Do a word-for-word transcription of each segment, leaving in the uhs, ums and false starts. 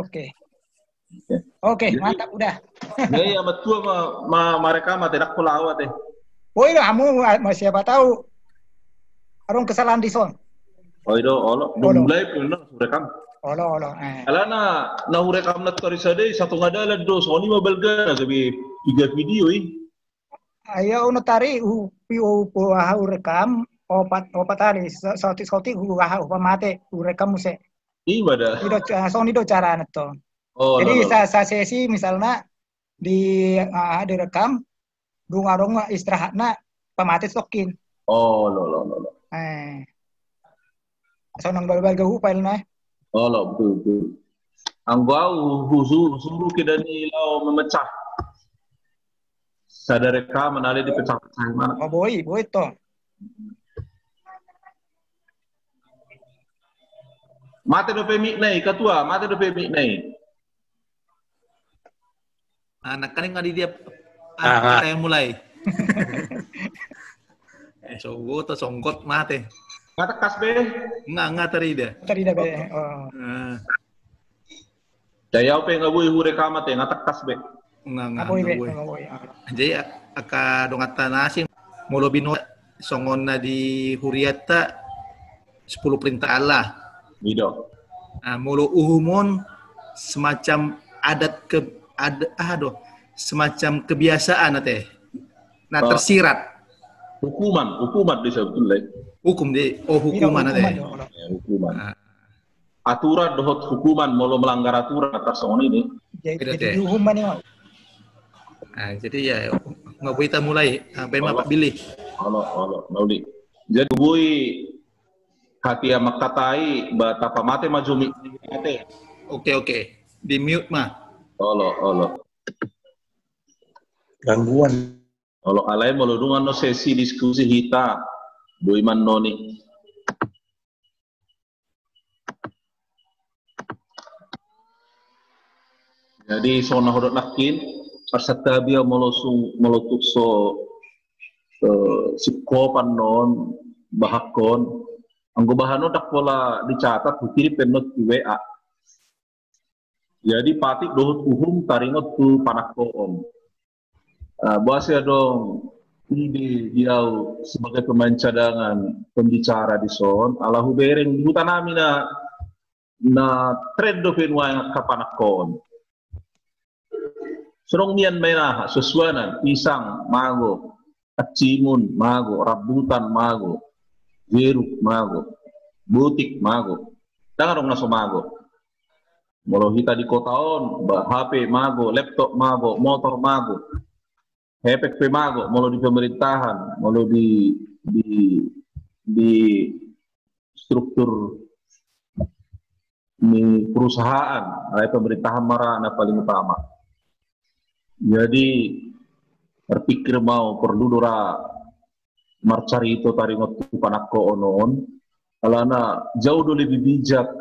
Oke. Oke, mantap, udah. Iya, iya, matua ma, ma, marekam ate, ndang pola au ate. Oh iya, hamu, ma, siapa tahu adong kesalahan di son. Oh, iya, olo. Olo. Dung mulai pun na hurekam. Olo, olo. Eh. Alana, na hurekam na tori sadai, satonga dalan do, songon i ma balgana, gabe piga video i. Ayo, ono tari, u, u, u, aha, hurekam, opat, opat hari, sa-, saotik, saotik, u, aha, u, pamate, hurekam muse. Ima da. Ido, ca-, songon i do carana to. Oh, jadi lo, lo, sa-, lo. Sa-, sesi misalna di, ah, direkam, dung adong istirahatna, pamate stokin. Oh, lo, lo, lo, lo. Eh. Sonang bal-bal gahu filena. Oh, lo, betul, betul. Anggo au husu-, husuru ke dani lao memecah. Sada rekaman ale dipecah-pecah mana? Oh, boi, boi to. Mate dope mic na i, ketua, mate dope mic na i. Anak kan nga di dia, ah, ah, ah. Kata yang mulai. Eh, songgot, songgot mate. Nga tangkas be? Nga, nga tarida. Tarida be. Oh. Eh. Dai au pe nga boi hurekam ate, nga tangkas be. Nga, nga, nga boi be, nga boi. Nga boi, ah. Jadi, a-, angka donganta na asing, molo binoto songon na di huriatta, sepuluh perintah Allah. Ido. Ah, molo uhum on semacam adat ke-, ad-, ah, aduh, semacam kebiasaan ate. Nah, oh, tersirat. Hukuman, hukuman di sebetulna. Hukum di, oh, hukuman ate. Iya, hukuman, ya. Ya, hukuman. Ah. Aturan dohot hukuman, molo melanggar aturan, atas songon ini. Jadi, jadi hukuman ya. Ah, jadi ya, nga boi ta mulai, ah, baen ma Pak Billy. Olo, olo, na uli. Jadi boi hata mangkatai, ba tapamate ma jo mic na i ate. Oke, oke. Di mute ma. Olo, olo. Gangguan. Olo, alai molo dung annon sesi diskusi hita, boi ma annon i. Jadi, songon na hudok nangkin, marsantabi au molo sung, molo tung so, eh, singkop annon, bahankon, anggo bahan on ndang pola dicatat, hukirim pe annon tu W A. Jadi, patik dohot uhum taringot tu panangkoon. Ah, boasa adong ide di au sebagai pemain cadangan pembicara di son, ala hubereng di huta nami na, na tren dope nuaeng angka panangkoon. Songon nian ma i aha, suansuanan, pisang, mago, acimun, mago, rambutan, mago, jeruk, mago, botik, mago. Ndang adong na so mago. Molo hita di kota on, ba, H P mago, laptop mago, motor mago. Hepeng pe mago, molo di pemerintahan, molo di, di, di struktur ni perusahaan, alai pemerintahan ma ra na paling utama. Jadi, berpikir ma au perlu do ra marcarito taringot tu panangkoon on, alana jauh do lebih bijak,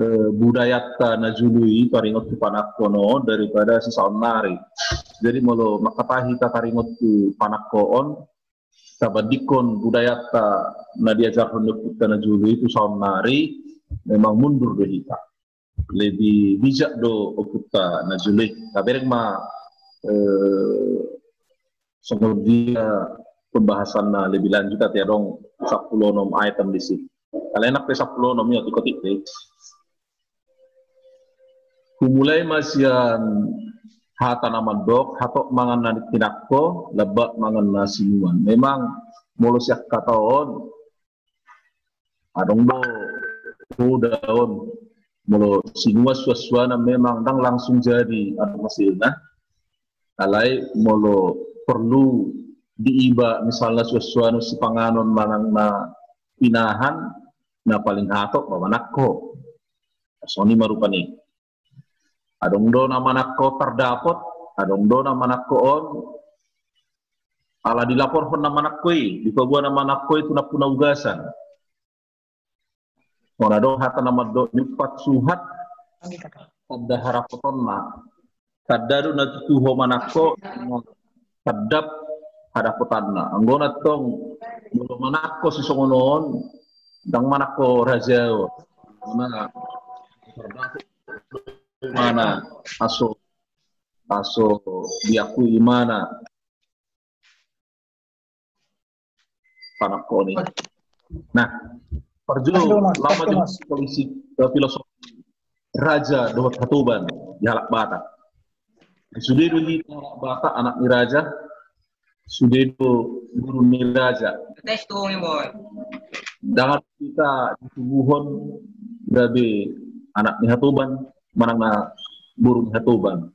eh, budayanta na jolo i taringot tu panangkoon on daripada sisaonnari. Jadi molo mangkatai hita taringot tu panangkoon, tabandingkon budayanta na diajarhon ni ompunta na jolo i tu saonnari, memang mundur do hita. Lebih bijak do ompunta na jolo i. Tabereng ma, eh, songon dia pembahasanna lebih lanjut, ate, adong sampulu onom item disi. Alai ndang pe sampulu onom, i otik-otik do i. Humulai ma sian hata na mandok, hatop mangan na tinangko, lambak mangan na sinuan. Memang molo sian hata on, adong do poda on. Molo sinuan suansuanan memang ndang langsung jadi adong hasilna. Alai molo perlu diiba misalna suansuanan sipanganon manang na pinahan, na paling hatop ma manangko. Songon i ma rupani. Adong do na manangko tardapot, adong do na manangko on ala dilaporhon na manangko i, dipaboa na manangko i tu nampuna ugasan. Songon adong hata na mandok, nyumpat suhat tanda harapotonna. Tanda do na tutu ho manangko, tandap hadapotanna. Anggo na tong molo manangko sisongon on, ndang manangko raja on. Karena tardapot imana aso, aso diakui imana panakoni. Nah, parjolo lama di polisi, eh, filosofi raja dohot hatoban di halak Batak. Sude do hita halak Batak anak ni raja, sude do boru ni raja. Ndang hita ditubuhon gabe anak ni hatoban manang na boru ni hatoban.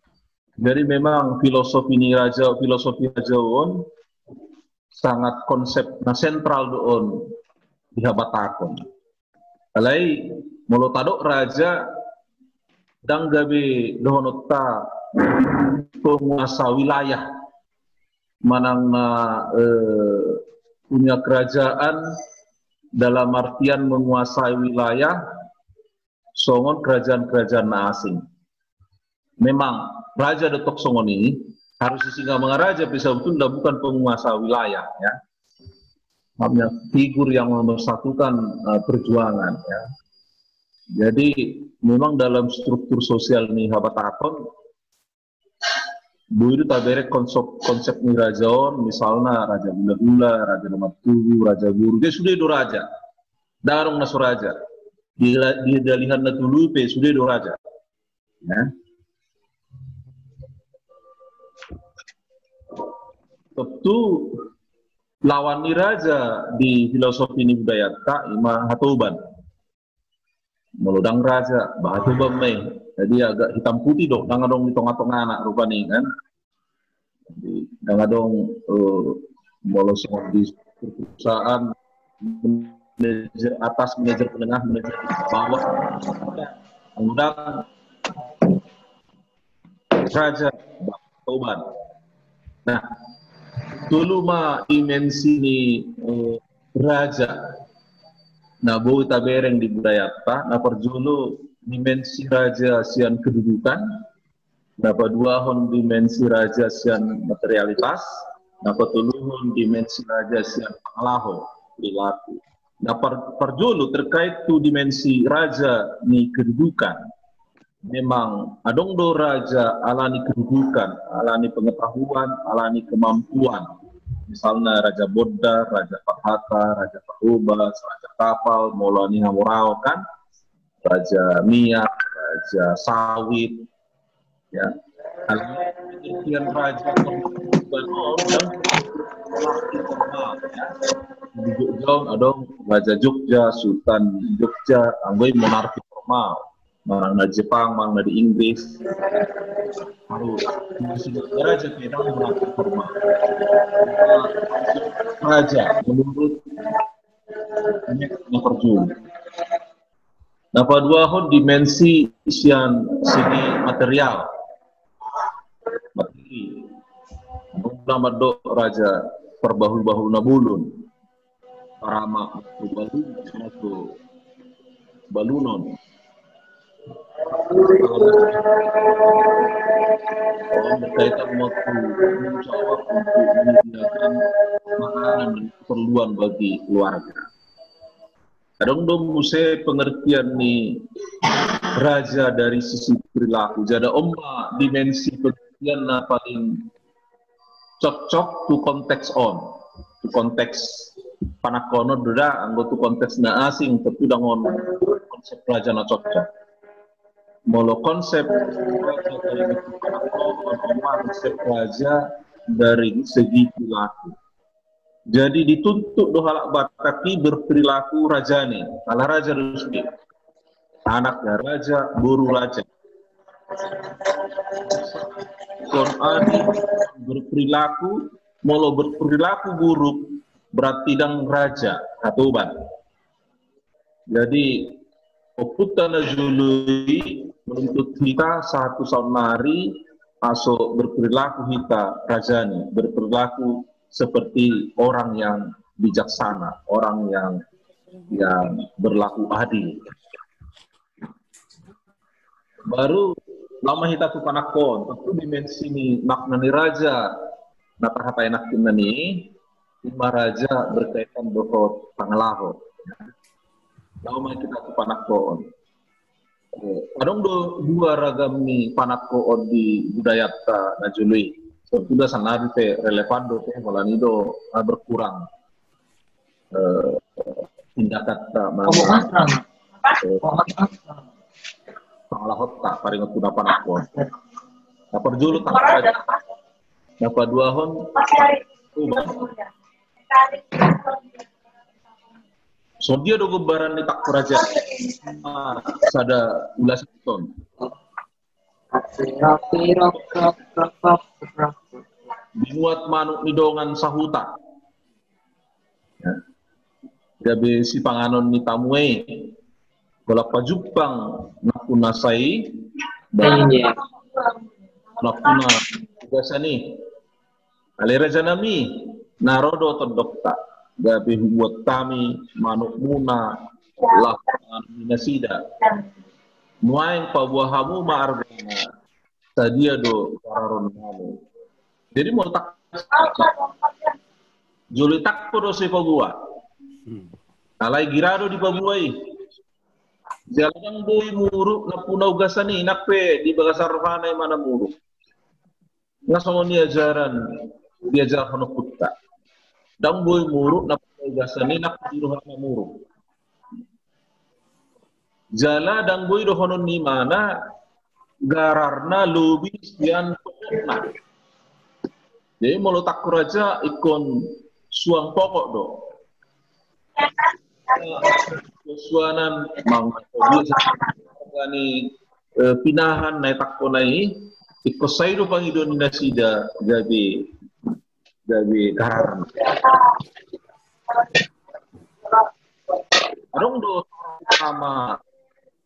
Jadi memang filosofi ni raja, filosofi raja on sangat konsep na sentral do on di habatakon. Alai molo tadok raja, ndang gabe dohononta penguasa wilayah manang na, eh, punya kerajaan dalam artian menguasai wilayah songon kerajaan-kerajaan na asing. Memang raja do tong songon i, harus i singa mangaraja, tapi sebetulnya bukan penguasa wilayah, ya. Hanya figur yang mempersatukan, eh, perjuangan, ya. Jadi memang dalam struktur sosial ni habatakon, boi do tabereng konsep, konsep ni raja on, misalna raja hulahula, raja na martubu, raja boru, dia sude do raja. Ndang adong na so raja. Di, di dalihan na tolu pe sude do raja. Ya. Tentu lawan ni raja di filosofi ni budayanta ima hatoban. Molo ndang raja, ba hatoban ma i. Jadi agak hitam putih do, ndang adong di tonga-tongana rupani kan. Jadi, ndang adong, eh, molo songon di perusahaan, manajer atas, manajer menengah, manajer bawah. Ndang raja, ba hatoban. Nah, tolu ma dimensi ni, eh, raja na boi tabereng di budayanta. Na parjolo dimensi raja sian kedudukan, na paduahon dimensi raja sian materialitas, na patoluhon dimensi raja sian pangalaho, perilaku. Na par-, parjolo terkait tu dimensi raja ni kedudukan. Memang adong do raja ala ni kedudukan, ala ni pengetahuan, ala ni kemampuan. Misalna Raja Bonda, Raja Parhata, Raja Parhobas, Raja Kapal, molo ni Hamoraon kan, Raja Miak, Raja Sawit, ya. Kalau pengertian raja monarki formal, ya. Di Jogja adong Raja Jogja, Sultan Jogja, anggo i monarki formal. Manang na Jepang, manang na di Inggris. Harus raja pedang monarki formal. Raja menurut ini perjuang. Na paduahon dimensi sian segi material. Materi. Nama do raja parbahul-bahul na bolon. Parama tu balun, tu balunon. Berkaitan waktu menjawab untuk menyediakan makanan dan keperluan bagi keluarga. Adong do muse pengertian ni raja dari sisi perilaku. Jadi on ma dimensi pengertian na paling cocok tu konteks on. Tu konteks panakkonon do da, anggo tu konteks na asing, tentu ndang on konsep raja na cocok. Molo konsep raja dari segi panakkonon, on ma konsep raja dari segi perilaku. Jadi dituntut do halak Batak i berperilaku rajani, ala raja do sude. Anak raja, boru raja. Songon i berperilaku, molo berperilaku buruk, berarti ndang raja, hatoban. Jadi, ompunta na jolo i menuntut hita sahat tu saonnari, aso berperilaku hita rajani, berperilaku seperti orang yang bijaksana, orang yang, yang berlaku adil. Baru laho ma hita tu panakkonon, tentu dimensi ni makna ni raja na tahatai nangkin na ni, ima raja berkaitan dohot pangalaho. Laho ma hita tu panakkonon. Adong do dua ragam ni panangkohon di budayanta na jolo i. Sebetulna sannari pe relevan dope, holan i do, ah, berkurang, eh, tindakanta, eh, pangalahonta paringot tu na panangkohon. Na parjolo tangkohon. Na paduahon, songon dia do gombaran ni tangkohon raja? Ah, sada ulasan on. Binuat manuk ni dongan sahuta. Ya. Gabe sipanganon ni tamu i. Holan pajumpang nampuna sai, nampuna ugasan i. Ale rajanami, na ro do tondongta, gabe hubuat hami manukmuna laho mangan ni nasida. Nuaeng paboa hamu ma argana, sadia do gararonnami. Jadi molo tangkohon, jolo tangkohon do sai paboa. Hmm. Alai gira do dipaboa i. Jala ndang boi muruk nampuna ugasan i, nang pe di bagasan rohana i ma na muruk. Nga songon i ajaran diajarhon ompunta. Ndang boi muruk nampuna ugasan i, nang pe di rohana muruk. Jala ndang boi dohonon ni imana gararna lobi sian pokokna. Jadi molo tangkohon raja ingkon suang pokok do. Suanan mangan ni, eh, pinahan na itangkohon i, ingkon sai do pangidoan ni nasida gabe, gabe gararna. Adong do utama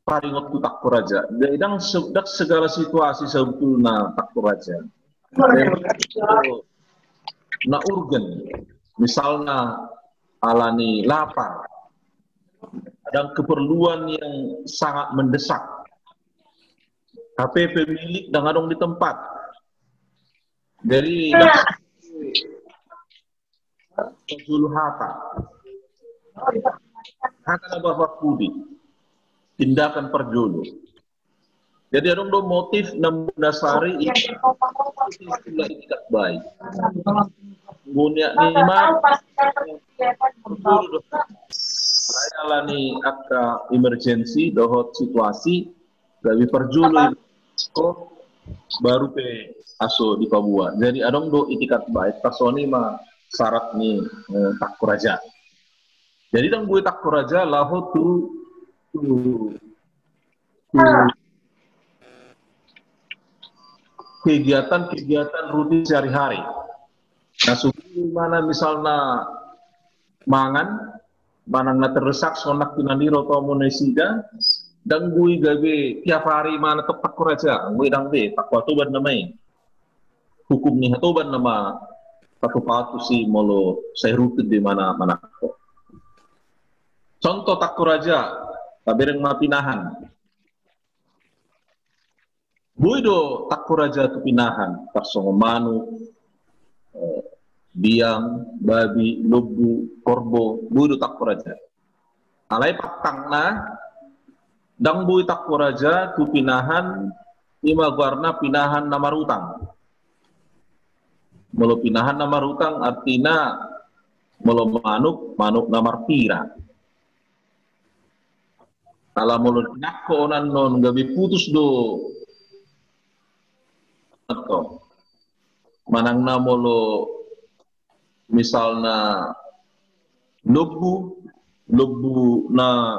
paringot tu tangkohon raja. Jadi ndang se-, ndang segala situasi sebetulna tangkohon raja. Na urgen, misalna alani lapar, ada keperluan yang sangat mendesak. Hape pemilik ndang adong di tempat. Jadi, parjolo hata. Hata na marpudi. Tindakan parjolo. Jadi adong do motif na mendasari i, itikat baik. Guna ni ma, alani angka emergensi dohot situasi, gabe parjolo i, baru pe aso dipaboa. Jadi adong do itikat baik, tarsongon i ma syarat ni, eh, tangkohon raja. Jadi ndang boi tangkohon raja laho tu, tu, tu kegiatan-kegiatan rutin sehari-hari. Na so boi imana misalna mangan, manang na terdesak songon nangkiningan ni roha ni nasida, ndang boi gabe tiap hari imana tong tangkohon raja, ndang boi, ndang be, tangkohon hatoban nama i. Hukum ni hatoban nama patupatus i molo sai rutin do imana manangko. Contoh tangkohon raja, tabereng ma pinahan. Boi do tangkohon raja tu pinahan, tarsongon manuk, eh, biang, babi, lombu, korbo, boi do tangkohon raja. Alai pantangna, ndang boi tangkohon raja tu pinahan, ima goarna pinahan na marutang. Molo pinahan na marutang artina molo manuk, manuk na marpira. Ala molo dinangkohon annon gabe putus do. Manang na molo misalna lombu, lombu na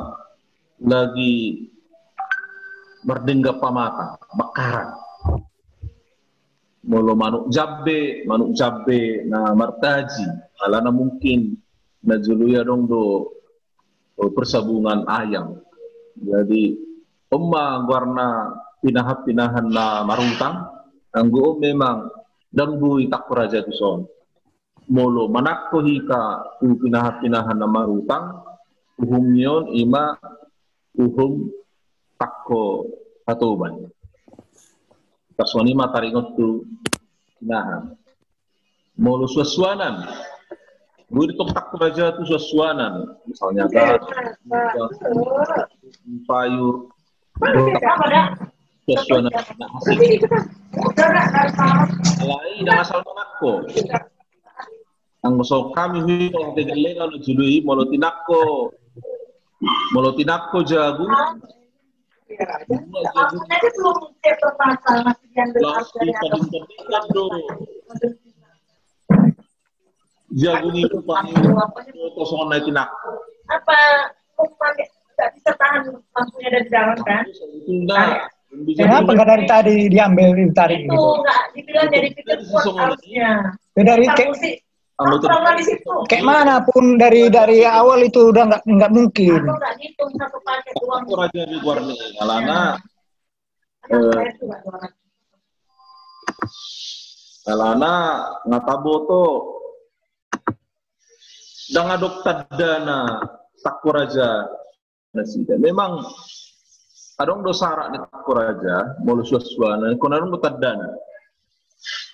lagi mardenggan pamatang, bakaran. Molo manuk jambe, manuk jambe na martaji, alana mungkin na jolo i adong do, eh, persabungan ayam. Jadi on ma goarna pinahan-pinahan na marutang, anggo on memang ndang boi tangkohon raja tu son. Molo manangko hita tu pinahan-pinahan na marutang, uhum ni on ima uhum tangkohon hatoban. Tarsongon i ma taringot tu pinahan. Molo suan-suanan, boi do tong tangkohon raja tu suan-suanan, misalna ga, payur, Suasana na asing. Alai ndang asal manangko. Anggo songon hami, huhut hegellena na jolo i, molo tinangko, molo tinangko jagung, laos dipadingpadingkan do jagung i, rupani, songon na tinangko. Apa, rupani, tidak bisa tahan lampunya dari dalam, kan? Kenapa nggak dari tadi diambil, ditarik gitu? Itu nggak dibilang dari pintu pot harusnya. Ya, dari kayak, kayak mana pun dari, dari awal itu udah nggak, nggak mungkin. Aku nggak ngitung satu paket uang. Raja di luar nih, alana. Eh, alana nga taboto, ndang adong tandana tangko raja nasida. Memang adong do syarat ni tangko raja, molo suansuanan, ingkon adong do tandana.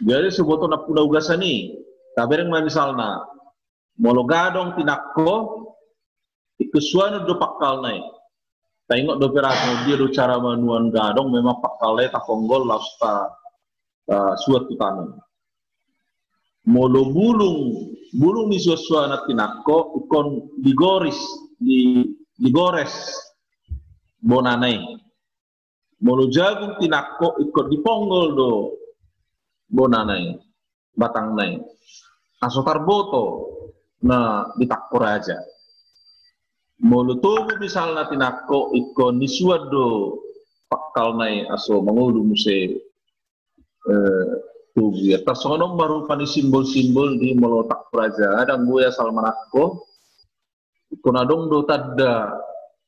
Jadi so diboto nampuna ugasan i, tabereng ma misalna, molo gadong tinangko, ingkon suanon do pangkalna i. Taingot dope ra songon dia do cara manuan gadong, memang pangkalna i taponggol laos ta, ta suan tu tano. Molo bulung, bulung ni suansuanan tinangko, ingkon digoris, di, digores bonana i. Molo jagung tinangko, ingkon diponggol do bonana i, batangna i. Aso tarboto na di tangko raja. Molo togu misalna tinangko, ingkon disuan do pangkalna i aso mangolu muse, eh, togu i. Tarsongon on ma rupani simbol-simbol di molo tangko raja, ndang boi asal manangko. Ingkon adong do tanda,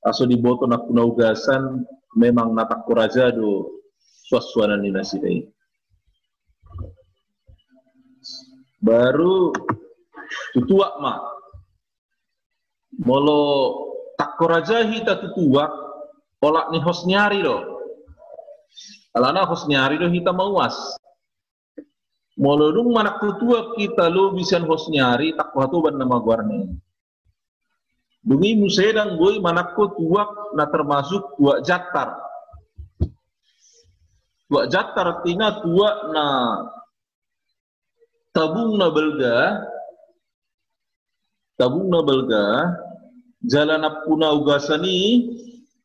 aso diboto nampuna ugasan, memang na tangko raja do suansuanan ni nasida i. Baru tu tuak ma. Molo tangko raja hita tu tuak, olat ni hos ni ari do. Alana hos ni ari do hita mauas. Molo dung manangko tuak hita lobi sian hos ni ari, tangko hatoban nama goarna i. Dung i muse ndang boi manangko tuak na termasuk tuak jantar. Tuak jantar artina tuak na tabungna balga, tabungna balga, jala nampuna ugasan i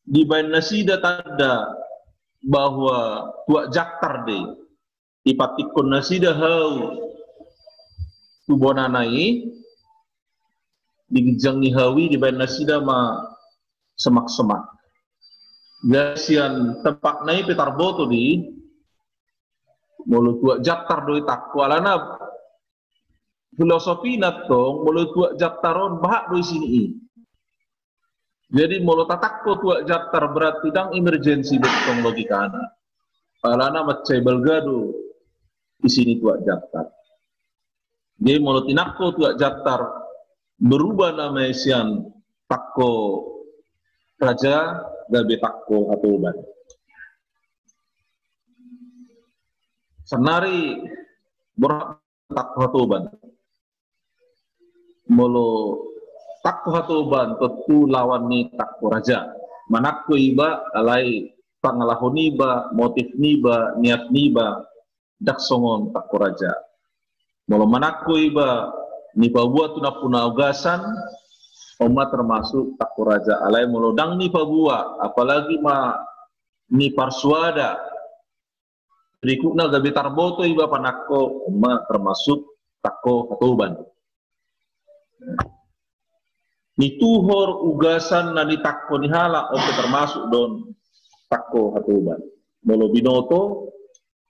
dibaen nasida tanda bahwa tuak jantar do i. Dipantikkon nasida hau tu bonana i, di ginjang ni hau i dibaen nasida ma semak-semak. Jadi sian tempatna i pe tarboto do i, molo tuak jantar do i tangko, alana filosofina tong, molo tuak jantar on bahat do isi ni i. Jadi molo tatangko tuak jantar berarti ndang emergensi do tong logikana. Alana mansai balga do isi ni tuak jantar. Jadi molo tinangko tuak jantar, berubah nama i sian tangko raja gabe tangko hatoban. Saonari borhat tangko hatoban. Molo tangko hatoban tontu lawan ni tangko raja. Manangko iba alai pangalaho niba, motif niba, niat niba, ndang songon tangko raja. Molo manangko iba nipaboa tu nampuna ugasan, on ma termasuk tangko raja. Alai molo ndang nipaboa, apalagi ma niparsuada, berikutna gabe tarboto iba panangko, on ma termasuk tangko hatoban. Nituhor ugasan na nitangko ni halak, on pe termasuk do on tangko hatoban. Molo binoto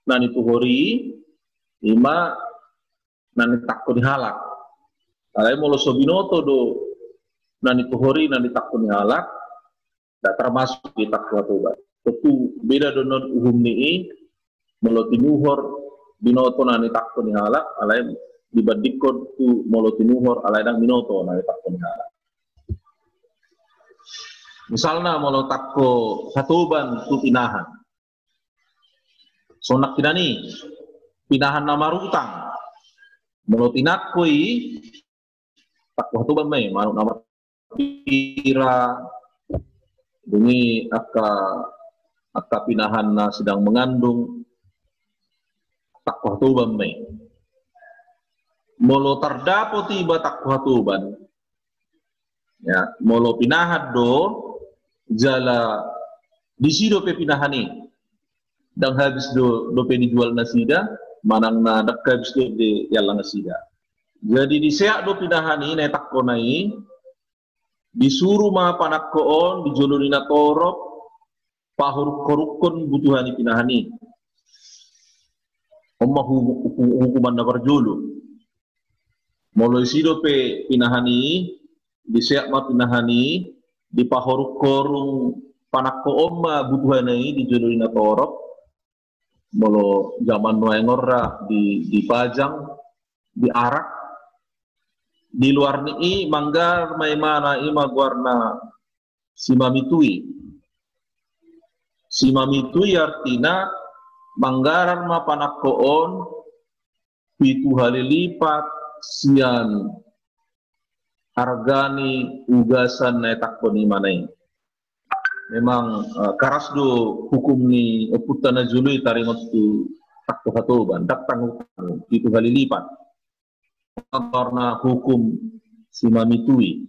na nituhor i, i ma na nitangko ni halak. Alai molo so binoto do na nituhor i na nitangko ni halak, ndang termasuk di tangko hatoban. Tontu beda do on uhum ni i, molo tinuhor binoto na nitangko ni halak, alai dibandingkon tu molo tinuhor alai ndang binoto na nitangko ni halak. Misalna molo tangko hatoban tu pinahan. Songon nangkinan i, pinahan na marutang. Molo tinangko i, tangko hatoban ma i, manuk na marpira, dung i angka angka pinahan na sedang mengandung, tangko hatoban ma i. Molo tardapot iba tangko hatoban, ya, molo pinahan do, jala disi dope pinahan i, ndang habis do, dope dijual nasida, manang na ndang habis do diallang nasida. Jadi diseat do pinahan i, na itangkona i, disuru ma panangko on di jolo ni natorop, pahoruhoruhon butuha ni pinahan i. On ma hu-, hu-, hukuman na parjolo. Molo disi dope pinahan i, diseat ma pinahan i, dipahoruhorung panangko on ma butuhana i di jolo ni natorop. Molo zaman nuaeng on ra di, dipajang, diarak, di luar ni i manggarar ma imana, i ma goarna simamitui. Simamitui artina manggarar ma panangko on pitu hali lipat sian arga ni ugasan na itangko ni imana i. Memang, eh, karas do hukum ni ompunta na jolo i taringot tu tangko hatoban, ndang tanggo-tanggo, pitu hali lipat. Karna hukum simamitui.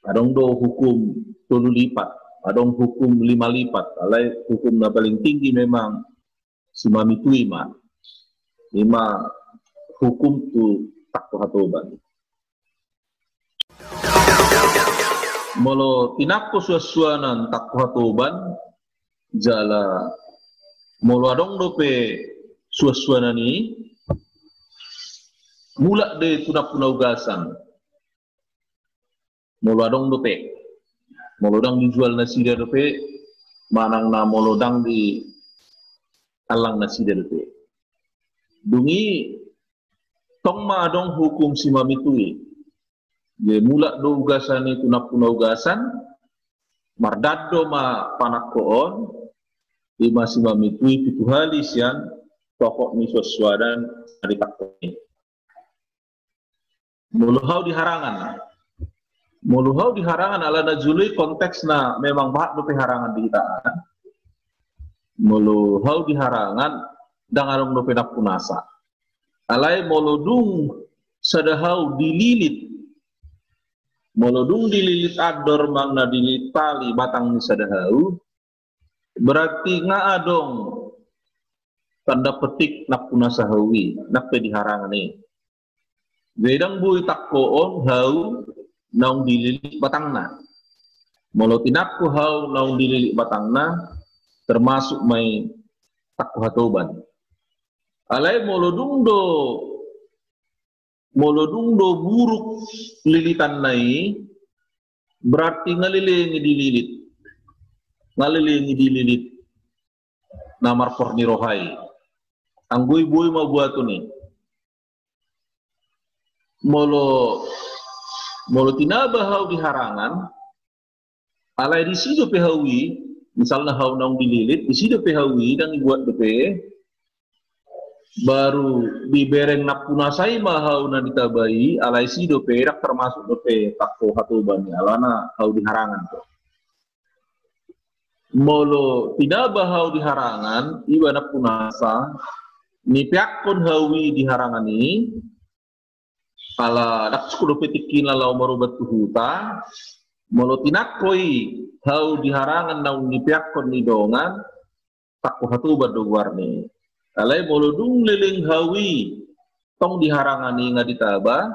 Adong do hukum tolu lipat, adong hukum lima lipat. Alai hukum na paling tinggi memang simamitui ma. I ma hukum tu tangko hatoban. Molo tinangko suansuanan tangko hatoban, jala molo adong dope suansuanan i, mulak do i tu nampuna ugasan. Molo adong dope, molo ndang dijual nasida dope, manang na molo ndang diallang nasida dope. Dung i tong ma adong hukum simamitui. Jadi mulak do ugasan i tu nampuna ugasan, mardado ma panangko on, i ma simamitui pitu hali sian pokok ni suansuanan na ditangko i. Molo hau di harangan. Molo hau di harangan, ala na jolo i konteksna memang bahat dope harangan di hita an. Molo hau di harangan, ndang adong dope nampunasa. Alai molo dung sada hau dililit, molo dung dililit andor manang na dililit tali batang ni sada hau, berarti nga adong tanda petik nampunasa hau i, nang pe di harangan i. Jadi ndang boi tangkoon hau naung dililit batangna. Molo tinangko hau naung dililit batangna, termasuk ma i tangko hatoban. Alai molo dung do, molo dung do buruk lilitanna i, berarti nga leleng i dililit. Nga leleng i dililit na marpor ni roha i. Anggo i boi ma buaton i. Molo, molo tinaba hau di harangan, alai disi dope hau i, misalna hau naung dililit, disi dope hau i, ndang dibuat dope. Baru dibereng nampunasa i ma hau na ditaba i, alai disi dope, ndang termasuk dope tangko hatoban i, alana hau di harangan do. Molo tinaba hau di harangan, iba nampunasa, nipeakkon hau i di harangan i, ala ndang cukup dope tingkina laho maroban tu huta, molo tinangko i hau di harangan naung nipeakkon ni dongan, tangko hatoban do goarna i. Alai molo dung leleng hau i tong di harangan i nga ditaba,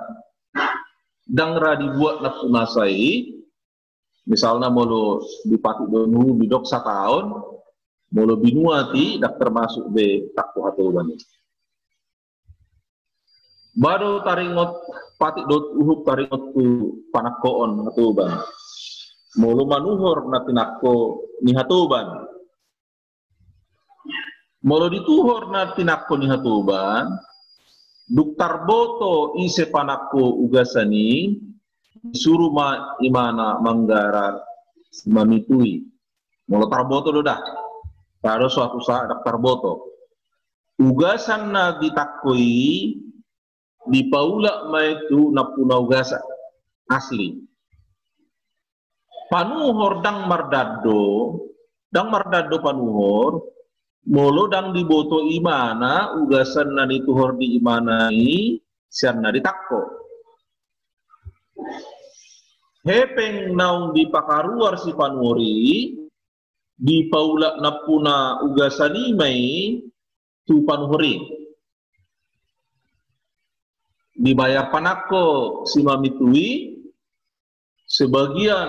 ndang ra dibuat nampunasa i, misalna molo di patik dohot uhum didok sataon, molo binuat i ndang termasuk be tangko hatoban i. Ba do taringot patik dohot uhum taringot tu panangkoon hatoban. Molo manuhor na tinangko ni hatoban. Molo dituhor na tinangko ni hatoban, dung tarboto ise panangko ugasan i, disuru ma imana manggarar simamitui. Molo tarboto do da. Pada suatu saat ndang tarboto. Ugasan na ditangko i, dipaulak ma i tu nampuna ugasan asli. Panuhor ndang mardado, Ndang mardado panuhor molo ndang diboto imana ugasan na nituhor di imana i sian na ditangko. Hepeng naung dipakaruar si panuhor i, dipaulak nampuna ugasan i ma i tu panuhor i. Dibayar panangko si Mamitui, sebagian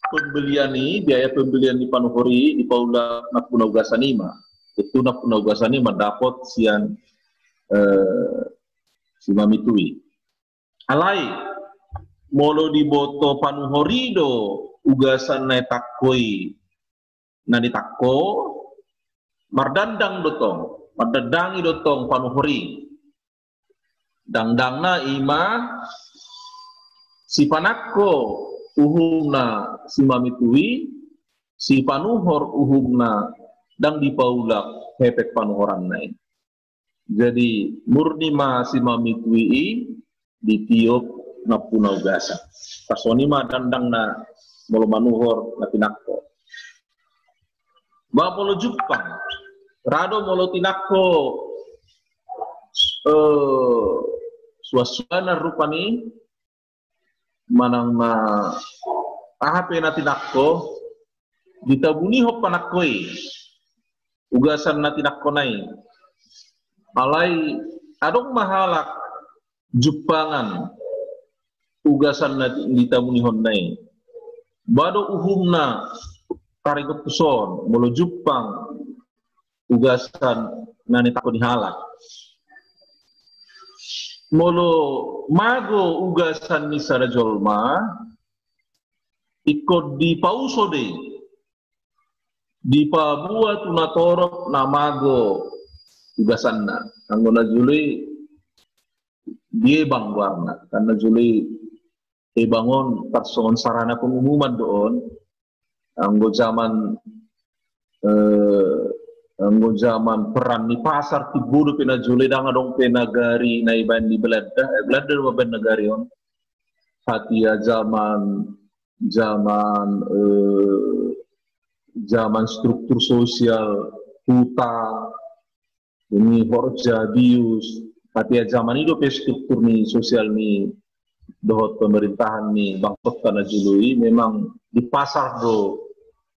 pembelian i, biaya pembelian di panuhor i, dipaulak nampuna ugasan i ma. Itu nampuna ugasan i ma dapot sian, eh, si Mamitui. Alai molo diboto panuhor i do ugasan na ditangko i, na ditangko, mardangdang do tong, mardangdang i do tong panuhor i. Dangdangna i ma sipanangko uhumna si Mamitui, sipanuhor uhumna ndang dipaulak hepeng panuhoranna i. Jadi murni ma si Mamitui i ditiop nampuna ugasan. Tarsongon i ma dangdangna molo manuhor na tinangko. Ba molo jumpang, ra do molo tinangko, eh, suansuanan rupani, manang na aha pe na tinangko, ditabunihon panangko i ugasan na tinangkona i. Alai adong ma halak jumpangan ugasan na ditabunihonna i. Ba do uhumna taringot tu son, molo jumpang ugasan na nitangko ni halak. Molo mago ugasan ni sada jolma, ingkon dipauso do i, dipaboa tu natorop na mago ugasanna. Anggo na jolo i diebang goarna, kan na jolo i ebang on tarsongon sarana pengumuman do on. Anggo zaman, eh, anggo zaman perang ni pasar, timbo dope na jolo i, ndang adong pe nagari na ibaen di Belanda, eh, Belanda do mambaen nagari on. Hatia zaman, zaman, eh, zaman struktur sosial huta, ini horja bius, hatia zaman i dope struktur ni sosial ni dohot pemerintahan ni bangsonta na jolo i, memang di pasar do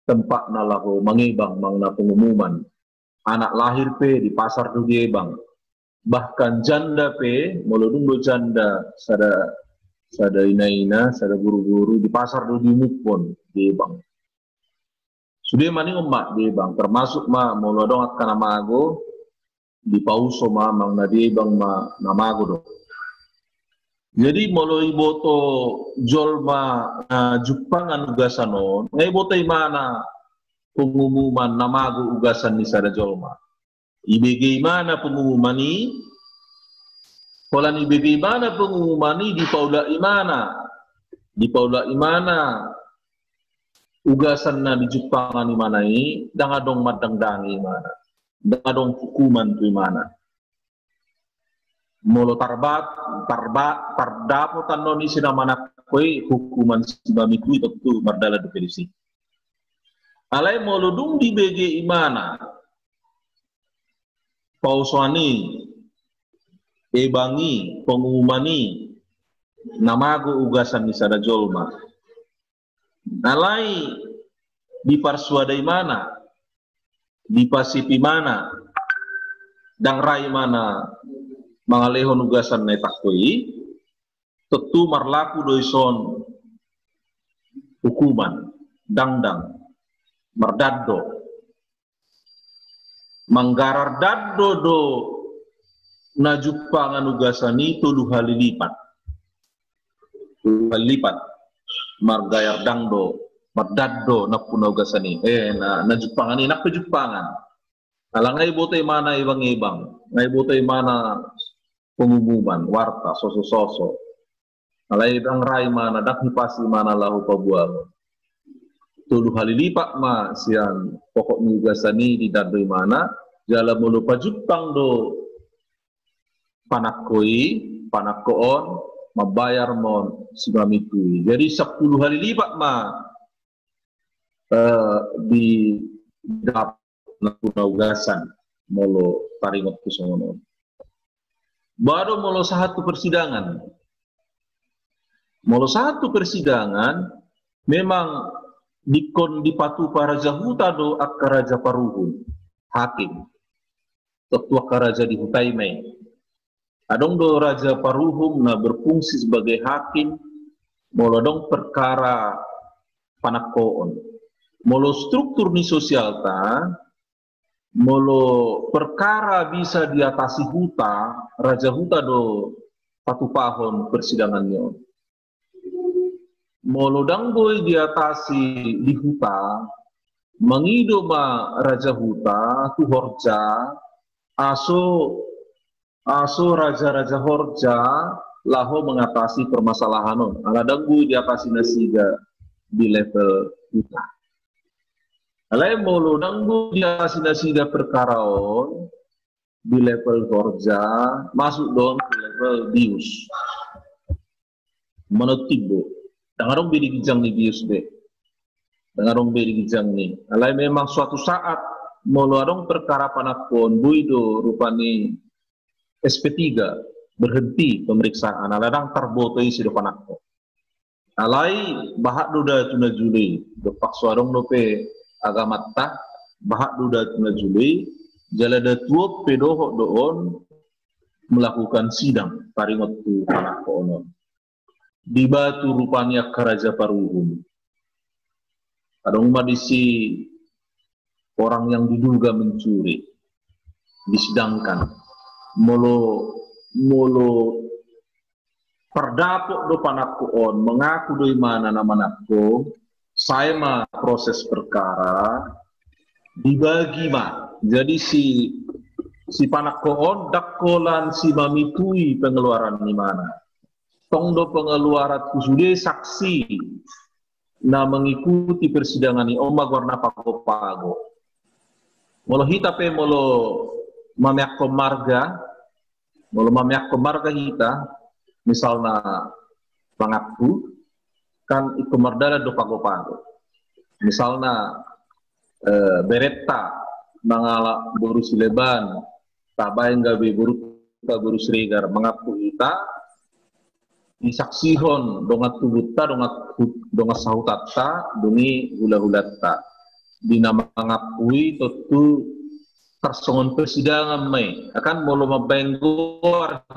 tempatna laho mangebang manang na pengumuman. Anak lahir pe di pasar do diebang. Bahkan janda pe, molo dung do janda sada, sada inaina, sada boruboru, di pasar do diumuphon, diebang. Sude ma ningon ma diebang, termasuk ma molo adong angka na mago, dipauso ma manang na diebang ma na mago do. Jadi molo iboto jolma na jumpangan ugasan on, nga iboto imana pengumuman na mago ugasan ni sada jolma. Ibege imana pengumuman i, holan ibege imana pengumuman i, dipaulak imana, dipaulak imana ugasan na dijumpangan imana i, ndang adong mandangdangi imana, ndang adong hukuman tu imana. Molo tarbat, tarbat, tardapot annon i si na manangko i, hukuman si Mamitui tontu mardalan dope disi. Alai molo dung dibege imana pausoan i, ebang i, pengumuman i, na mago ugasan ni sada jolma, alai diparsuada imana, dipasip imana, ndang ra imana mangalehon ugasan na ditangko i, tontu marlaku do ison hukuman, dangdang, mardado. Manggarar dado do na jumpangan ugasan i tolu hali lipat. Tolu hali lipat. Margayar dang do, mardado nampuna ugasan i. Eh, na, na jumpangan i, nang pe jumpangan. Ala nga iboto imana ebang-ebang, nga iboto imana pengumuman, warta, soso-soso. Alai ndang ra imana, ndang hipas imana laho paboahon. Tolu hali lipat ma sian pokok ni ugasan i didado imana, jala molo pajumpang do panangko i, panangko on, mambayar ma on si Mamitui. Jadi sampulu hali lipat ma eh, di, di dapot na tu na ugasan, molo taringot tu songon on. Baru molo sahat tu persidangan. Molo sahat tu persidangan, memang dikon dipatupa raja huta do angka raja paruhum, hakim. Tontu angka raja di huta i ma i. Adong do raja paruhum na berfungsi sebagai hakim, molo adong perkara panangkoon. Molo struktur ni sosialta, molo perkara bisa diatasi huta, raja huta do patupahon persidangan ni on. Molo ndang boi diatasi di huta, mangido ma raja huta tu horja, aso, aso raja-raja horja laho mengatasi permasalahan on. Ala ndang boi diatasi nasida di level huta. Alai molo ndang boi diatasi nasida perkara on di level horja, masuk do on tu level bius. Manuttibo. Ndang adong be di ginjang ni bius be. Ndang adong be di ginjang ni. Alai memang suatu saat, molo adong perkara panangkoon, boi do rupani S P tiga, berhenti pemeriksaan, ala ndang tarboto ise do panangko. Alai, bahat do datu na jolo i, dompak so adong dope agamanta, bahat do datu na jolo i, jala datu on pe dohot do on melakukan sidang, taringot tu panangkoon on. Dibatu rupani angka raja paruhum. Adong ma disi orang yang diduga mencuri, disidangkan. Molo, molo tardapot do panangkoon, mengaku do imana na manangko, sae ma proses perkara, dibagi ma. Jadi si, si panangkoon, ndang holan si mamitui pengeluaran ni imana. Tong do pengeluaran tu sude saksi na mengikuti persidangan i, on ma goarna pago-pago. Molo hita pe molo mameakkon marga, molo mameakkon marga hita, misalna mangaku, kan ingkon mardalan do pago-pago. Misalna, eh, berenta mangalap boru Sileban, tabaen gabe boru, boru Siregar, mangaku hita, disaksihon dongan tubunta, dongan hu-, dongan sahutanta, dung i hula-hulanta. Di na mangaku i tontu tarsongon persidangan ma i. Akan molo mambaen goar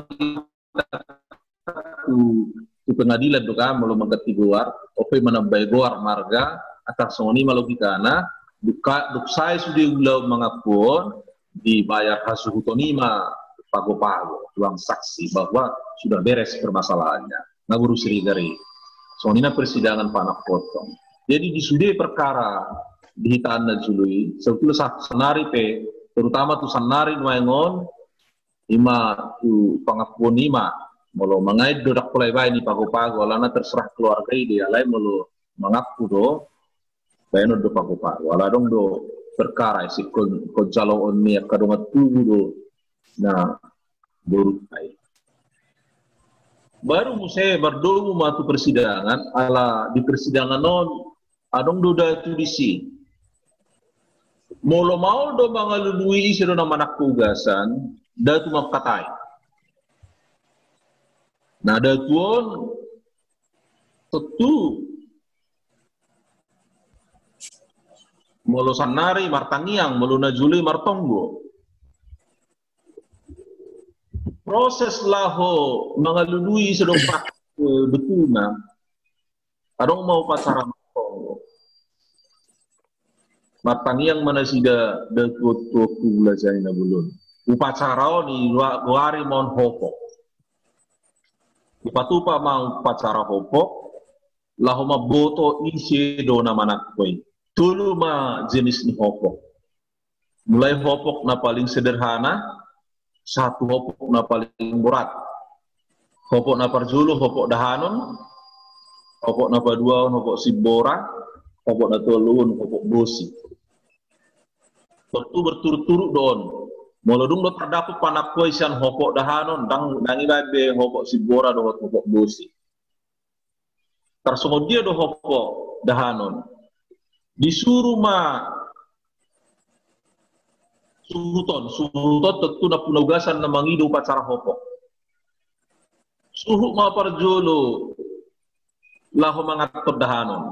tu, tu pengadilan do kan, molo mangganti goar, on pe manambai goar marga, tarsongon i ma logikana, dung ka, dung sae sude ulaon mangaku on, dibayar hasuhuton i ma pago-pago, uang saksi, bahwa sudah beres permasalahannya. Nga boru Siregar i. Songon i na persidangan panangkoon. Jadi di sude perkara di hita na jolo i, sebetulna sa-, sannari pe, terutama tu sannari nuaeng on, ima tu pangakuon i ma, molo mangain do ndang pola dibaen i pago-pago, alana terserah keluarga i do, alai molo mangaku do, baenon do pago-pago. Ala adong do perkara i, ingkon, ingkon jaloon ni angka dongan tubu do na borunta i. Baru muse mardomu ma tu persidangan, ala di persidangan on adong do datu disi. Molo maol do mangalului ise do na manangko ugasan, datu mangkatai. Na datu on tontu molo sannari martangiang, molo na jolo i martonggo. Proses laho mangalului ise do pak, eh, betulna, adong ma upacara martonggo. Martangiang ma nasida datu on tu Ompu Bula Jani Nabolon. Upacara on i lua-, goari ma on hopok. Dipatupa ma upacara hopok, laho mamboto ise do na manangko i. Tolu ma jenis ni hopok. Mulai hopok na paling sederhana, sahat tu hopok na paling borat. Hopok na parjolo, hopok dahanon, hopok na paduahon, hopok simbora, hopok na toluhon, hopok bosi. Tontu berturut-turut do on. Molo dung do tardapot panangko i sian hopok dahanon, ndang, ndang dibaen be hopok simbora dohot hopok bosi. Tarsongon dia do hopok dahanon? Disuru ma suhuton, suhuton tontu nampuna ugasan na mangido upacara hopok. Suhut ma parjolo laho manganhon dahanon.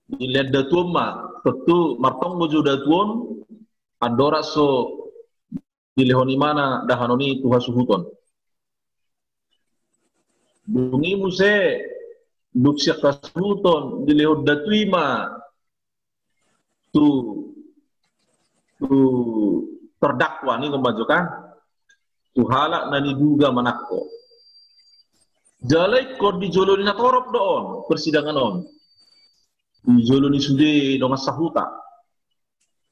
Dilehon datu on ma, tontu martonggo jo datu on, andorang so dilehon imana dahanon i tu hasuhuton. Dung i muse, dung sian hasuhuton, dilehon datu i ma tu, tu terdakwa ni, ngomba jo kan, tu halak na diduga manangko. Jala ingkon di jolo ni natorop do on, persidangan on. Di jolo ni sude dongan sahuta.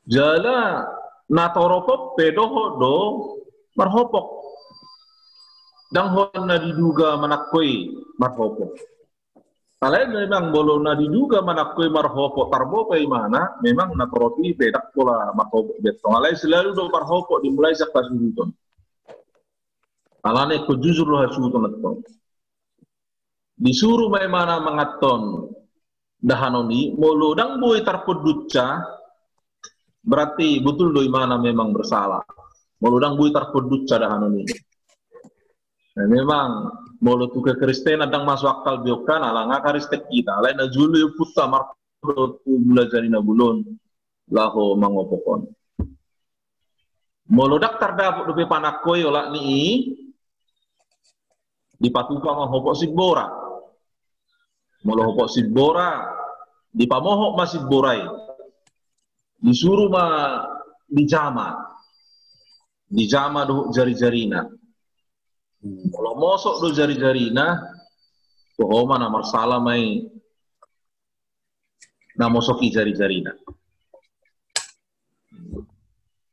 Jala natorop on pe dohot do marhopok. Ndang holan na diduga manangko i marhopok. Alai memang molo na diduga manangko i marhopok, tarboto imana, memang natorop i pe ndang pola marhopok be tong. Alai selalu do marhopok dimulai sian hasuhuton. Alana ingkon jujur do hasuhuton antong. Disuru ma imana manganhon dahanon i, molo ndang boi tarpondutsa, berarti betul do imana memang bersalah. Molo ndang boi tarpondutsa dahanon i. Nah, memang molo tu kekristenan ndang masuk akal be on kan, ala nga Kristen hita, alai na jolo i ompunta marhopok tu Mula Jadi Na Bolon laho mangopok on. Molo ndang tardapot dope panangko i olat ni i, dipatupa ma hopok simbora. Molo hopok simbora, dipamohop ma simbora i. Disuru ma dijama. Dijama dohot jari-jarina. Molo mosok do jari-jarina, toho ma na marsala ma i na mosok i jari-jarina.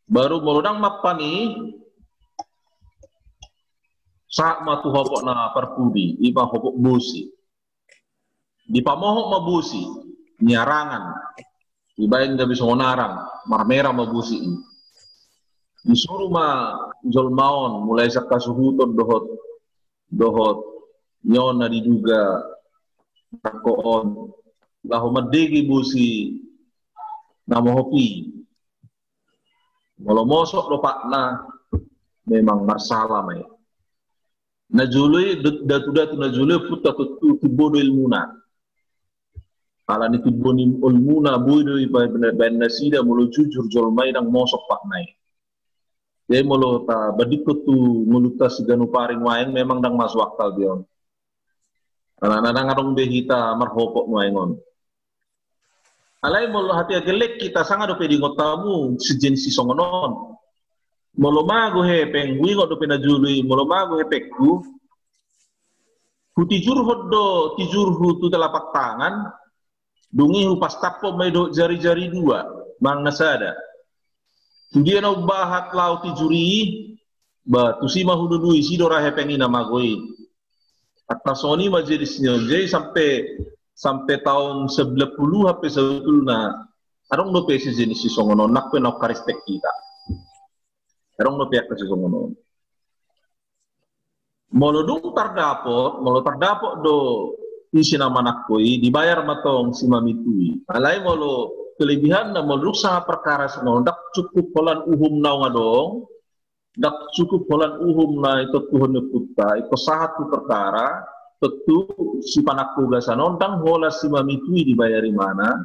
Baru molo ndang mampan i, sahat ma tu hopok na parpudi, i ma hopok bosi. Dipamohop ma bosi, niarangan. Dibaen gabe songon arang, marmera ma bosi i. Disuru ma jolma on, mulai sian hasuhuton dohot, dohot ni on na diduga manangko on, laho mandege bosi na mohop i. Molo mosok do patna, memang marsala ma i. Na jolo i, datu-datu na jolo i ompunta tontu timbo do ilmuna. Ala ni timbo ni ilmuna, boi do dibaen nasida molo jujur jolma i ndang mosok patna i. Jadi molo tabandingkon tu ngolunta siganup ari nuaeng, memang ndang masuk akal be on. Alana ndang adong be hita marhopok nuaeng on. Alai molo hatiha gelleng hita, sanga dope diingot hamu sijenis sisongon on. Molo mago hepeng, huingot dope na jolo i, molo mago hepengku, hutijurhon do tijurhu tu telapak tangan, dung i hupastaphon ma i dohot jari-jari dua manang na sada. Tu dia na umbahat laho tijur i, ba tusi ma hulului, si do ra hepeng i na mago i. Angka songon i ma jenis ni on. Jadi sampe, sampe taon sembilan puluhan pe sabotulna adong dope sijenis sisongon on, nang pe naung Kristen hita. Adong dope angka sisongon on. Molo dung tardapot, molo tardapot do isi na manangko i, dibayar ma tong si mamitu i. Alai molo kelebihanna, molo dung sanga perkara songon on, ndang cukup holan uhum naung adong, ndang cukup holan uhum na ditontuhon ni ompunta, ingkon sahat tu perkara, tontu si panangko ugasan on ndang holan si mamitu i dibayar imana,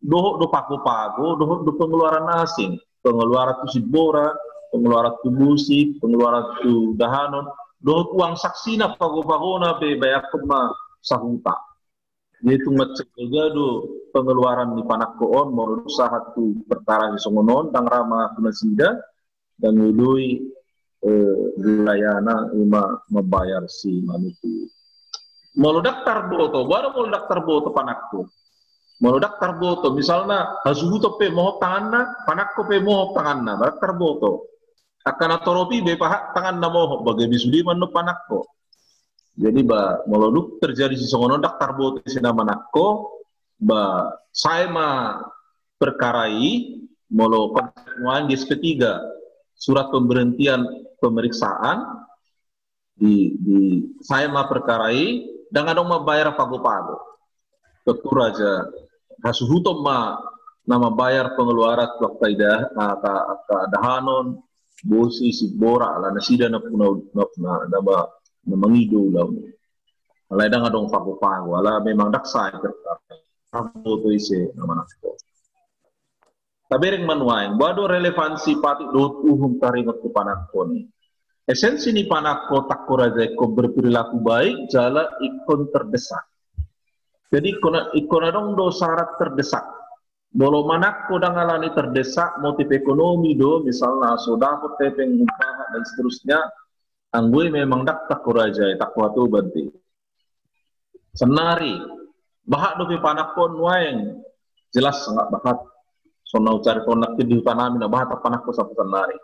dohot do pago-pago, dohot do pengeluaran asing, pengeluaran tu simbora, pengeluaran tu bosi, pengeluaran tu dahanon, dohot uang saksina, pago-pagona pe baen ma sahuta. Jadi tung mansai jolo do pengeluaran ni panangko on, molo dung sahat tu perkara sisongon on, ndang ra mangaku nasida, ndang olo i, eh, wilayahna i ma mambayar si mamitu. Molo ndang tarboto, boha do molo ndang tarboto panangko? Molo ndang tarboto, misalna hasuhuton pe mohop tanganna, panangko pe mohop tanganna, ndang tarboto. Angka natorop i be paha tanganna mohop, ba gabe sude ma annon panangko. Jadi ba molo dung terjadi sisongon on, ndang tarboto isi na manangko, ba sae ma perkara i, molo konteks nuaeng di S P tiga, surat pemberhentian pemeriksaan, di, di sae ma perkara i, ndang adong mambayar pago-pago. Tontu raja, hasuhuton ma na mambayar pengeluaran tu angka ida, angka, angka dahanon, bosi, simbora, ala nasida na puna, na, na, na, na mangido ulaon. Alai ndang adong pago-pago, ala memang ndang sai tertarik. Pago tu ise na manangko. Tabereng ma nuaeng, boha do relevansi patik dohot uhum taringot tu panangko i. Esensi ni panangko, tangko raja, ingkon berperilaku baik jala ingkon terdesak. Jadi ingkon, ingkon adong do syarat terdesak. Molo manangko ndang alani terdesak, motif ekonomi do, misalna so dapot hepeng, umpaha dan seterusnya, anggo i memang ndang tangko raja, tangko hatoban do i. Sannari, bahat dope panangko nuaeng, jelas sangat bahat. Songon na hucariton nangkin di huta nami na bahat panangko sampe sannari.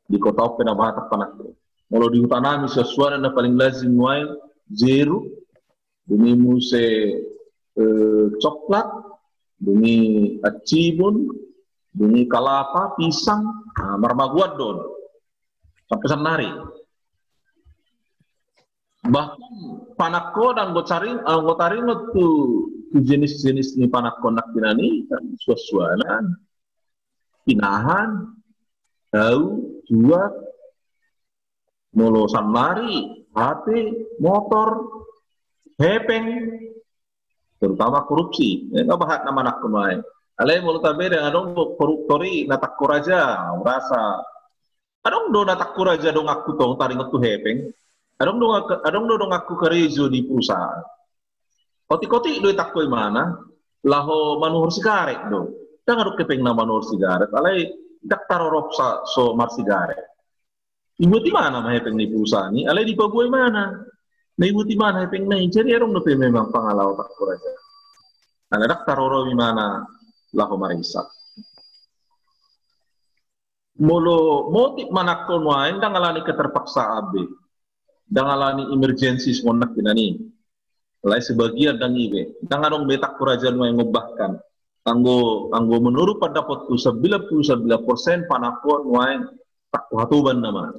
Di kota on pe na bahat panangko. Molo di huta nami suan-suanan na paling lazim nuaeng jeruk, dung i muse, eh, coklat, dung i acimun, dung i kalapa, pisang, nah, marmaguan do on. Sampe sannari. Bahkan panangko ndang taring-, ndang taringot tu, tu jenis-jenis ni panangko nangkinan i, kan, suan-suanan, pinahan, hau, juat, molo sannari, H P, motor, hepeng, terutama korupsi, ya, nggak bahat na manangko nuaeng. Alai molo tabereng adong do koruptor i na tangko raja, merasa. Adong do na tangko raja donganku tong taringot tu hepeng. Adong do, adong do donganku karejo di perusahaan. Otik-otik do itangko imana, laho manuhor sigaret do. Ndang adong hepengna manuhor sigaret, alai ndang tarorop sa so marsigaret. Dibuat imana ma hepeng ni perusahaan i, alai dipaboa imana. Na dibuat imana hepengna i, jadi adong dope memang pangalaho tangko raja. Alai ndang tarorop imana laho marisap. Molo motif manangko nuaeng ndang alani keterpaksaan be. Ndang alani emergensi songon nangkinan i. Alai sebagian ndang i be. Ndang adong be tangko raja nuaeng, bahkan. Anggo, anggo menurut pandapotku sembilan puluh sembilan persen panangko nuaeng tangko hatoban nama.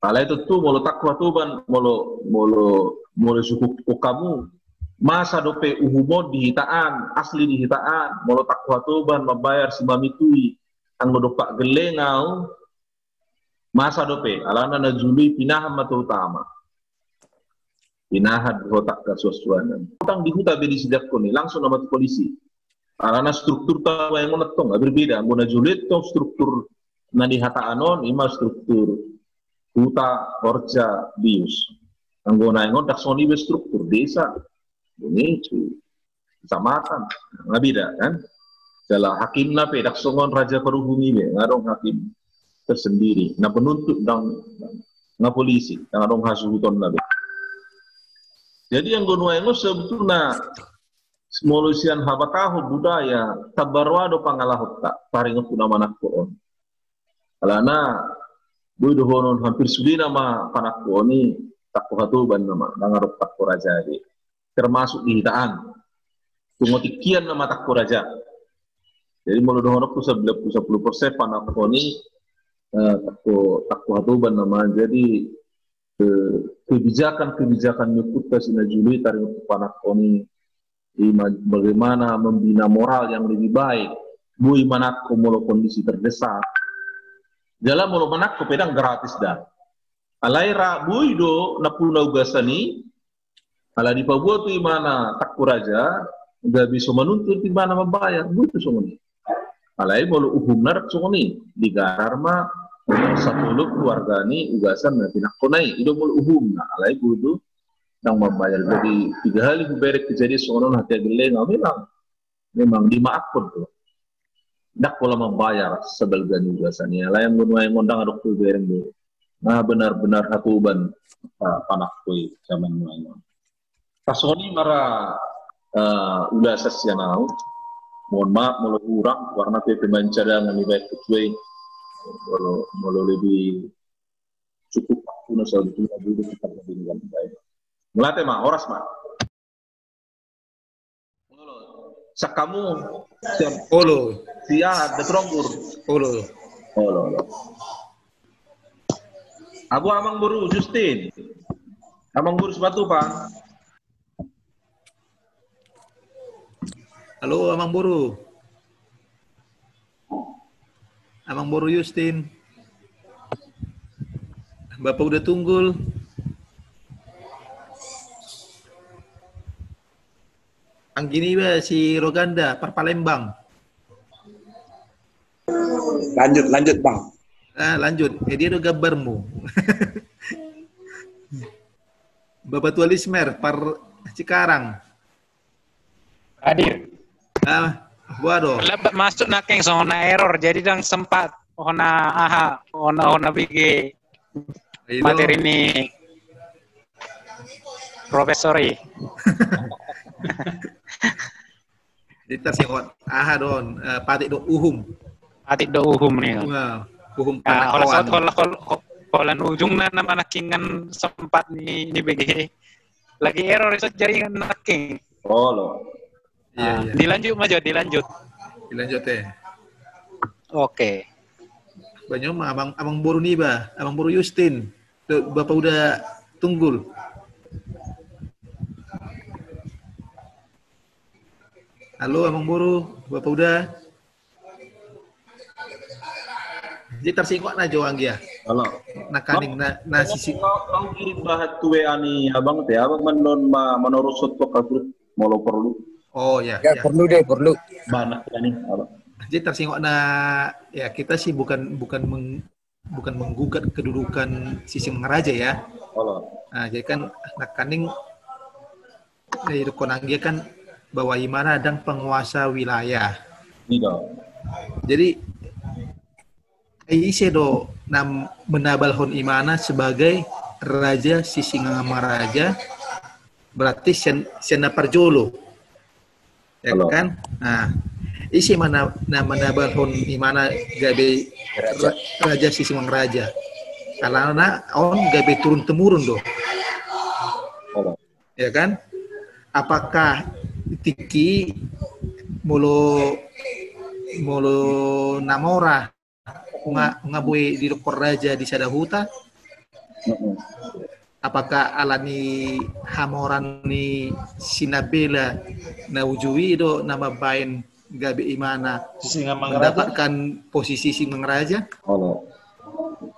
Alai tontu molo tangko hatoban, molo, molo, molo sukuk hamu. Masa dope uhum on di hita an, asli di hita an, molo tangko hatoban mambayar si mamitui, anggo dompak gelleng au, masa dope, alana na jolo i pinahan ma terutama. Pinahan dohot angka suan-suanan. Utang di huta be disediakkon i, langsung nama tu polisi. Alana struktur ta nuaeng on antong, berbeda. Anggo na jolo i antong struktur na di hita an on, ima struktur huta, horja, bius. Anggo nuaeng on ndang songon i be struktur desa. Dung i tu kecamatan. Nga beda, kan? Jala hakimna pe ndang songon raja paruhum i be, nga adong hakim tersendiri. Na penuntut ndang, nga polisi, ndang adong hasuhutonna be. Jadi anggo nuaeng on sebetulna molo sian habatahon budaya, tamba roa do pangalahonta taringot tu na manangko on. Alana boi dohonon hampir sude nama panangko on i tangko hatoban nama, ndang adong tangko raja be. Termasuk di hita an. Tung otik hian nama tangko raja. Jadi molo dohononku sembilan puluh, sepuluh persen panangko on i, eh, tangko, tangko hatoban nama. Jadi, eh, kebijakan-kebijakan ni ompunta si na jolo i taringot tu panangko on i, i ma-, bagaimana membina moral yang lebih baik. Boi manangko molo kondisi terdesak. Jala molo manangko pe ndang gratis da. Alai ra boi do nampuna ugasan i, ala dipaboa tu imana tangko raja, gabe so manuntut imana mambayar, boi do songon i. Alai molo uhumna ndang songon i, digarar ma saluhut keluarga ni ugasan na pinangkona i, i do molo uhumna, alai boi do ndang mambayar. Jadi tiga hali hubereng kejadian songon on, hata gelleng, memang, memang dimaafkan tu. Ndang pola mambayar sebalga ni ugasan i, alai anggo nuaeng on ndang adong hubereng do na benar-benar hatoban, ah, panangko i zaman nuaeng on. Pas songon i ma ra, eh, ulasan sian au. Mohon maaf molo hurang, karna pe pemain cadangan i baen ketua i. Molo, molo lebih cukup waktu na, sebetulna dulu kita bandingkan baik. Mauliate ma, horas ma. Sian hamu, sian, olo, sian, de tronggur. Olo. Olo, olo. Abu Amang Boru Justin. Amang Boru Simatupang. Halo, Amang Boru. Amang Boru Justin. Bapa Uda Tunggul. Anggi niba si Roganda, par Palembang. Lanjut, lanjut, Bang. Ah, lanjut. Eh, dia do gambarmu. Bapa Tua Lismer, par Cikarang. Hadir. Ah, boha do. Lambat masuk nangkin, songon na error, jadi ndang sempat. Hona aha, hona, hona bege materi ni profesor i. Jadi tarsingkot aha do on, eh, patik do uhum. Patik do uhum ni. Uhum. Nah, holan, holan, holan ujungna na manangkingan sempat ni, ni bege. Lagi error iso jaringan nangkin. Oh, lo. Iya, iya. Dilanjut ma jo, dilanjut. Dilanjut ya. Oke. Banyak ma Amang, Amang Boru niba, Amang Boru Justin. Bapa Uda Tunggul. Halo Amang Boru, Bapa Uda. Jadi tarsingkot na jo anggia. Halo. Nakaning na, na sisi. Kau kirim bahat tu W A ni abang te, abang manon ma, manorosot tu grup molo perlu. Oh ya. Ya, perlu deh, perlu. Banyak ya nih, halo. Jadi tarsingkot na, ya kita sih bukan, bukan meng, bukan menggugat kedudukan Sisingamangaraja ya. Halo. Nah, jadi kan nakaning, eh, didok anggia kan bahwa imana ndang penguasa wilayah. Iya. Jadi ise do na menabalhon imana sebagai raja Sisingamangaraja, berarti sian, sian na parjolo. Ya kan? Nah, ise ma na, na menabalhon imana gabe raja Sisingamangaraja. Karena on gabe turun temurun do. Ya kan? Apakah tingki molo, molo na mora nga, nga boi didok raja di sada huta? Apakah ala ni hamoran ni si Nabela na uju i do na mambaen gabe imana mendapatkan posisi Sisingamangaraja?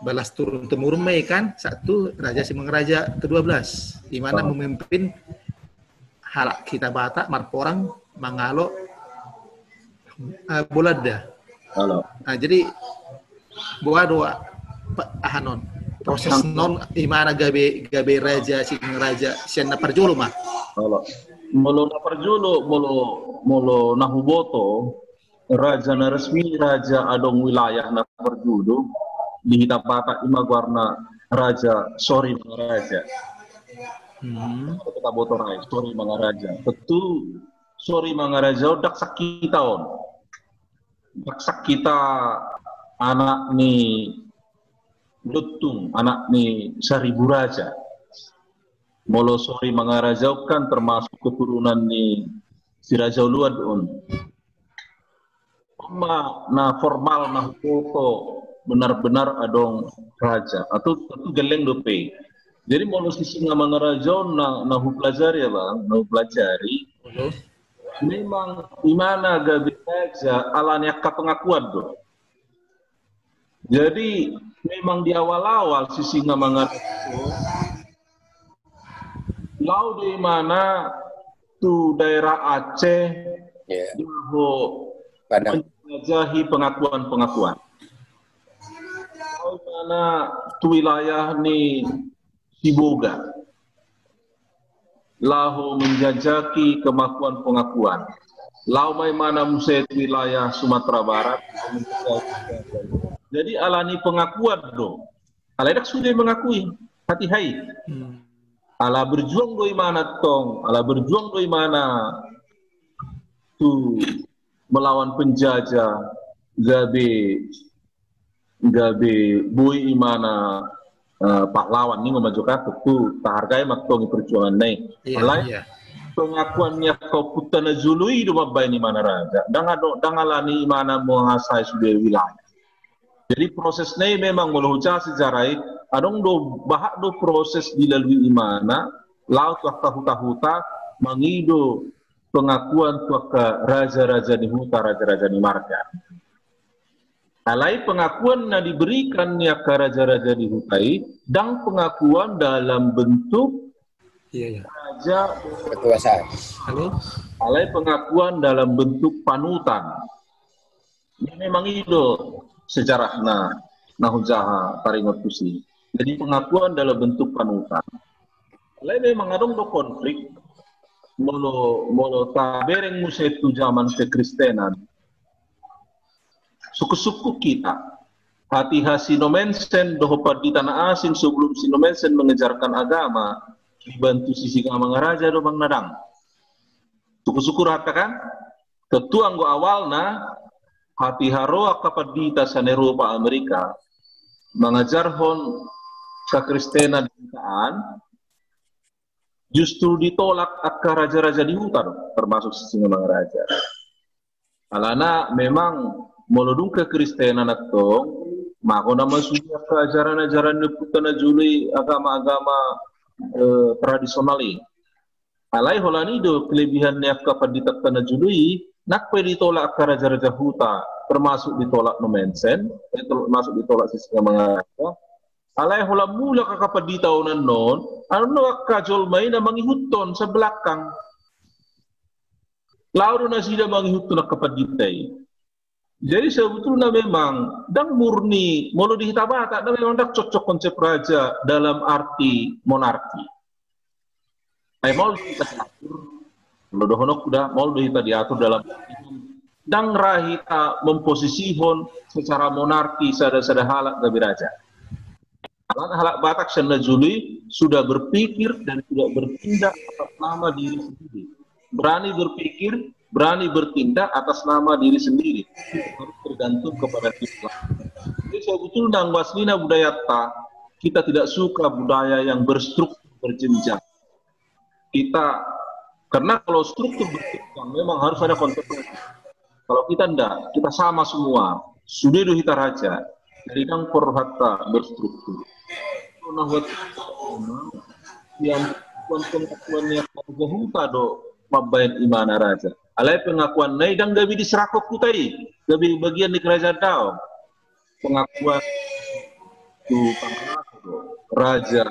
Balas turun temurun ma i kan, satu raja Sisingamangaraja kedua belas, imana memimpin halak hita Batak marporang mangalo, eh, Bolanda. Nah, jadi boha do, aha non, proses non imana gabe, gabe raja Sisingamangaraja sian na parjolo ma. Molo na parjolo, molo, molo na huboto, raja na resmi, raja adong wilayah na parjolo di hita Batak ima goarna Raja Sorimangaraja. Hmm. Kita boto raja Sorimangaraja. Tentu Sorimangaraja on ndang sakkita on. Ndang sakkita anak ni Lontung, anak ni Saribu Raja. Molo Sorimangaraja on kan termasuk keturunan ni si Raja Uluan on. On ma na formal na huboto benar-benar adong raja. Atau tentu gelleng dope. Jadi molo Sisingamangaraja on na, na hupelajari ya Bang, na hupelajari. Memang imana gabe raja ala ni angka pengakuan do. Jadi memang di awal-awal Sisingamangaraja on, laho do imana tu daerah Aceh, laho menjelajahi pengakuan-pengakuan. Laho imana tu wilayah ni Siboga. Laho menjajaki pengakuan-pengakuan. Laho ma imana muse tu wilayah Sumatera Barat. Jadi ala ni pengakuan do. Alai ndang sude mengakui. Hati hai. Hmm. Ala berjuang do imana tong. Ala berjuang do imana tu melawan penjajah, gabe, gabe boi imana, eh, pahlawan ni, ma jo kan, tentu tahargai ma tong i perjuangan na i. Iya, alai iya. Pengakuan ni angka ompunta na jolo i do mambaen imana raja. Ndang adong, ndang ala ni imana menguasai sude wilayah. Jadi proses na i memang molo hujaha sejarah i, adong do, bahak do proses dilalui imana, laho tu angka huta-huta, mangido pengakuan tu angka raja-raja ni huta, raja-raja ni marga. Alai pengakuan na diberikan ni angka raja-raja ni huta i, ndang pengakuan dalam bentuk, iya, iya, raja, kekuasaan. Halo? Alai pengakuan dalam bentuk panutan. Ya, memang i do sejarahna, na hujaha taringot tusi. Jadi pengakuan dalam bentuk panutan. Alai memang adong do konflik, molo, molo tabereng muse tu zaman kekristenan. Sungkun-sungkun hita. Hatiha si Nommensen dohot pandita na asing sebelum si Nommensen mengajarkan agama, dibantu si Singamangaraja do manang ndang. Sungkun-sungkun hata kan? Tontu anggo awalna, hatiha ro angka pandita sian Eropa, Amerika, mangajarhon kekristenan di huta an, justru ditolak angka raja-raja di huta do, termasuk si Singamangaraja. Alana memang molo dung kekristenan antong, maka na masuda angka ajaran-ajaran ni ompunta na jolo i, agama-agama, eh, tradisional i. Alai holan i do kelebihan ni angka panditanta na jolo i, nang pe ditolak angka raja-raja huta, termasuk ditolak Nommensen, eh, termasuk ditolak si Singamangaraja. Alai holan mulak angka pandita on annon, annon do angka jolma i na mangihuthon sian belakang. Laho do nasida mangihuthon angka pandita i. Jadi sebetulna memang ndang murni, molo di hita Batak, ndang, memang ndang cocok konsep raja dalam arti monarki. Ai maol do hita diatur, molo dohononku da, maol do hita diatur dalam, ndang ra hita memposisihon secara monarki sada-sada halak gabe raja. Alana halak Batak sian na jolo i sudah berpikir dan tidak bertindak atas nama diri sendiri. Berani berpikir, berani bertindak atas nama diri sendiri. Itu harus tergantung kepada diri. Jadi sebetulna anggo aslina budayanta, kita tidak suka budaya yang berstruktur berjenjang. Kita, karena kalau struktur berjenjang memang harus ada konsekuensi. Kalau kita ndak, kita sama semua. Sude do hita raja. Jadi ndang porlu hata berstruktur. Nah, buat yang tuan-tuan yang raja huta do mambaen imana raja. Alai pengakuanna i ndang gabe diserahkon huta i, gabe bagian ni kerajaan daong. Pengakuan tu pangalaho do raja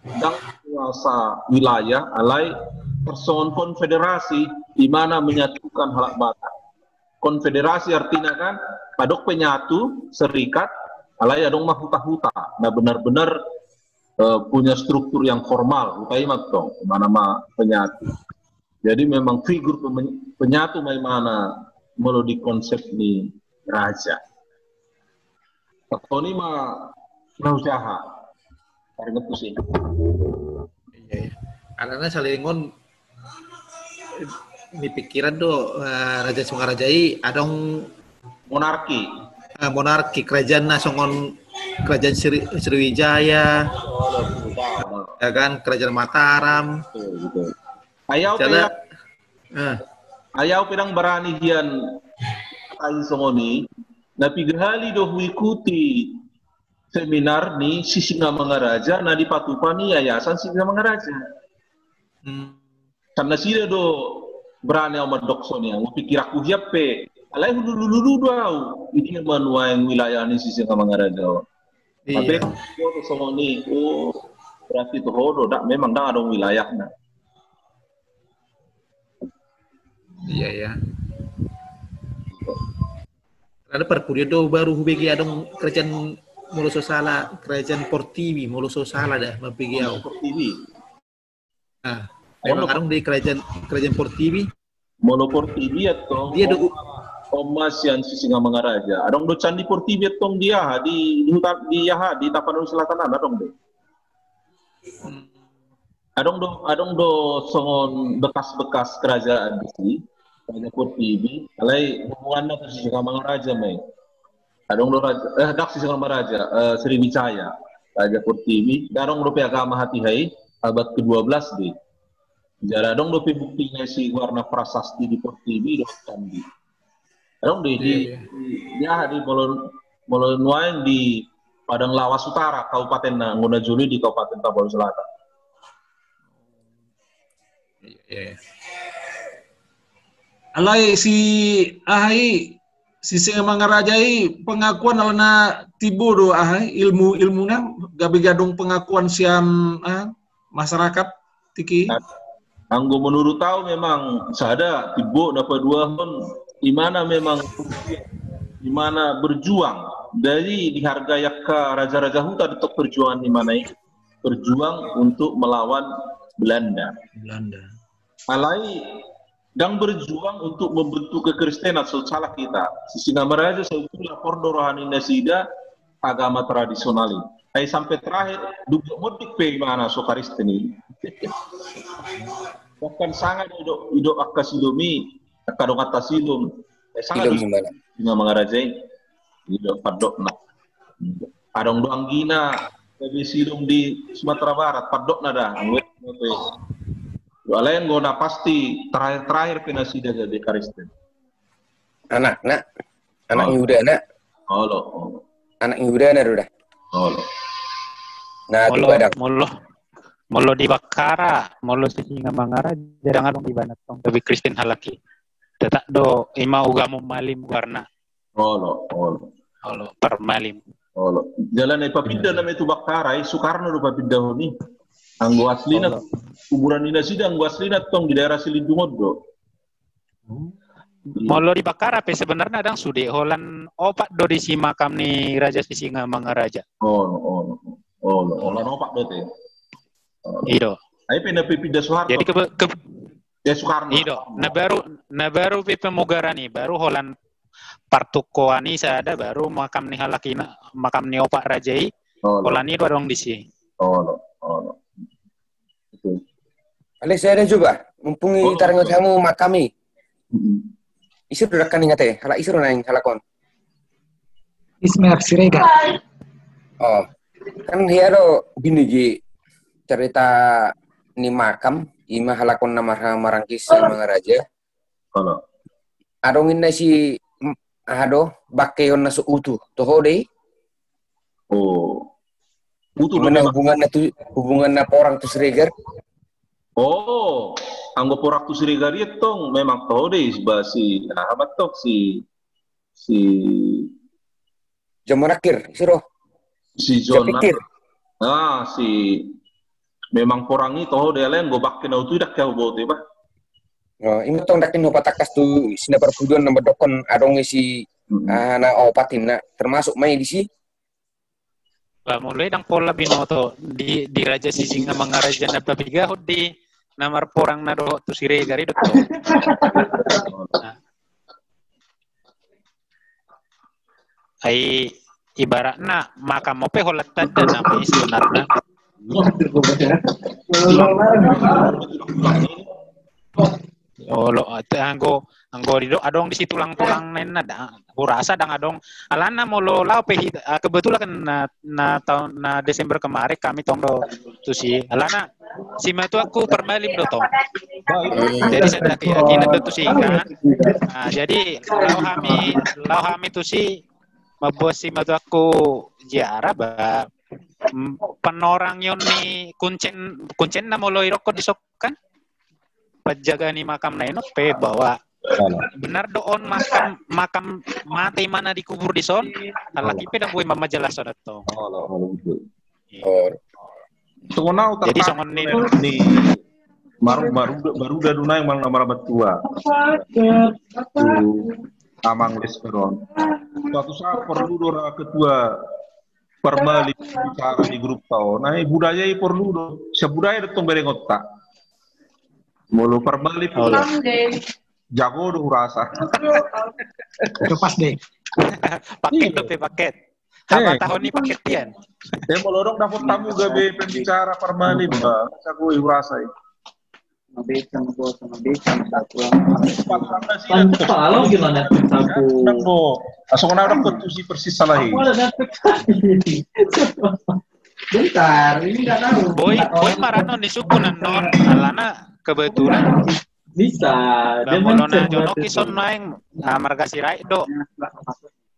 ndang kuasa wilayah, alai tarsongon konfederasi, di mana menyatukan halak Batak. Konfederasi artina kan, adong penyatu, serikat, alai adong ma huta-huta. Nah, benar-benar, eh, punya struktur yang formal, huta i ma antong, mana ma penyatu. Jadi memang figur pemen-, penyatu ma imana molo di konsep ni raja. Antong i ma na hujaha. Taringot tusi. Iya, iya. Alana saleleng on, eh, di pikiran do, eh, Raja Singaraja i adong monarki. Eh, monarki, kerajaan na songon kerajaan Sri-, Sriwijaya. Oh, betul. Ya kan, kerajaan Mataram. Betul, betul. Ai au pe, eh, ai au pe ndang barani hian ai songon i, na piga hali do huikuti seminar ni Sisingamangaraja na dipatupa ni Yayasan Sisingamangaraja. Hmm. Kan nasida do barani au mandok songon i, au pikiranku hian pe, alai hulululu do au, i dia ma nuaeng wilayah ni Sisingamangaraja on. Iya. Tapi songon i, oh, berarti toho do, ndak, memang ndang adong wilayahna. Iya, iya. Ada parpudi do baru hubege adong kerajaan, molo so sala, kerajaan Portibi, molo so sala da, mambege au. Portibi. Ah, memang adong di kerajaan, kerajaan Portibi. Molo Portibi antong dia do, on ma sian Sisingamangaraja. Adong do Candi Portibi antong di aha, di, di hutan, di aha, di Tapanuli Selatan an adong do. Hmm. Adong do, adong do songon bekas-bekas kerajaan di si, Raja Portibi, alai hubunganna tu Sisingamangaraja ma i. Adong do raja, eh, ndak Sisingamangaraja, eh, Sriwijaya, Raja Portibi, adong do pe agama hatiha i, abad kedua belas do i. Jala adong do pe buktina i, si goarna prasasti di Portibi, do candi. Adong do i, iya, di, iya, di, di aha, di molo, molo nuaeng di Padang Lawas Utara, kabupatenna, anggo na jolo i di Kabupaten Tapanuli Selatan. Iya, iya, iya. Alai si aha i, si Singamangaraja i pengakuan alana timbo do aha i, ilmu-ilmuna, gabe adong pengakuan sian aha, masyarakat tingki i. Anggo menurut au memang sada, timbo, na paduahon, imana memang, imana berjuang dari dihargai angka raja-raja huta di tok perjuangan imana i, berjuang untuk melawan Belanda. Belanda. Alai ndang berjuang untuk membentuk kekristenan, so salah hita. Si Singamangaraja sebetulnya lapor do roha ni nasida agama tradisional i. Ai sampai terakhir, dung modif pe imana so Kristen i. Bahkan sanga do idok, idok angka Silom i, angka donganta Silom. Eh, sanga do Singamangaraja i. Idok pandokna. Adong do anggina gabe Silom di Sumatera Barat, pandokna da. Alai anggo na pasti terakhir-terakhir pe nasida gabe Kristen. Anakna, anak ni udana. Olo. Anak ni udana do da. Olo. Na, molo, molo, molo di Bakkara, molo si Singamangaraja, ndang adong di ibana tong gabe Kristen halak i. Tetap do ima ugamo Malim goarna. Olo, olo. Olo, Parmalim. Olo. Jala na ipapinda nama i tu Bakkara i, Soekarno do papindahon i. Anggo aslina, kuburan ni nasida anggo aslina tong di daerah Silindung on do. Molo di Bakkara pe sebenarna ndang sude, holan opat do disi makam ni Raja Sisingamangaraja. Olo, olo, olo, holan opat do te. Ido. Ai pe na pinda Soeharto. Jadi ke, ke, ya, Soekarno. Ido. Na baru, na baru pe pemugaran i, baru holan partukoan i sada, baru makam ni halak i na, makam ni opat raja i. Olo. Holan i do adong disi. Olo, olo. Oke. Alai sada juga, mumpung i taringot hamu makam i. Ise do dangka ni hata i, halak ise do naeng halak on? Ismail Siregar. Oh, kan hea do binege cerita ni makam, ima halak on na marha-, marangkis Mangaraja. Olo. Adong inna si, m-, aha do, bangkeon na so utuh, toho do i? Oh. Utuh do memang. Hubunganna tu, hubunganna Porang tu Siregar? Oh, anggo Porang tu Siregar i tong memang toho do i, ba si, aha ma tong si, si John Monakir, ise do? Si John Pikir. Ah, si memang Porang i toho do i, alai anggo bangke na utuh i ndang hea huboto i ba. Oh, ima tong ndang hea hupatangkas tu si na parpudi on na mandokkon adong i si, ah, na opat inna, termasuk ma i disi. Ba molo i ndang pola binoto di, di Raja Sisingamangaraja na papigahon di na marporang na dohot tu Siregar i do tong. Nah. Ai ibaratna makam on pe holan tanda nama i sebenarna. Olo, ate anggo, anggo didok adong disi tulang-tulangna inna da, hurasa ndang adong. Alana molo laho pe hita, ah, kebetulan kan na, na taon, na Desember kemarin kami tong do tusi. Alana simatuangku Parmalim do tong. Jadi sada keyakinan do tusi kan. Nah, jadi laho hami, laho hami tusi mamboan simatuangku ziarah ba, mm, panorangion ni kuncen, kuncenna molo idokkon dison kan. Penjaga ni makam na i on pe bahwa benar do on makam, makam mate imana dikubur dison, halak i pe ndang boi mamajalason tong. Olo, olo, betul. Iya. Oh. Songon au. Jadi songon i. Ni maru-, maru-, maruda do naeng manang na maramat tua. Tu amang Lesper on. Suatu saat porlu do ra ketua Parmalim bicara di grup tao. Nah, budaya i porlu do. Sian budaya do tong berengonta. Molo Parmalim jago do hurasa. Itu pas deh. Paket do pe paket. Haba tahun ni paket pian. Eh, molo dong dapot tamu gabe pembicara Parmalim ba, jago i hurasa i. Palong gimana tuh? Asal kau dapot tusi persis salah i. Bentar, ini nggak tahu. Boi, boi marano ni suku na on, alana kebetulan. Bisa. Molo na jonok i son naeng, ah, marga Sirait do.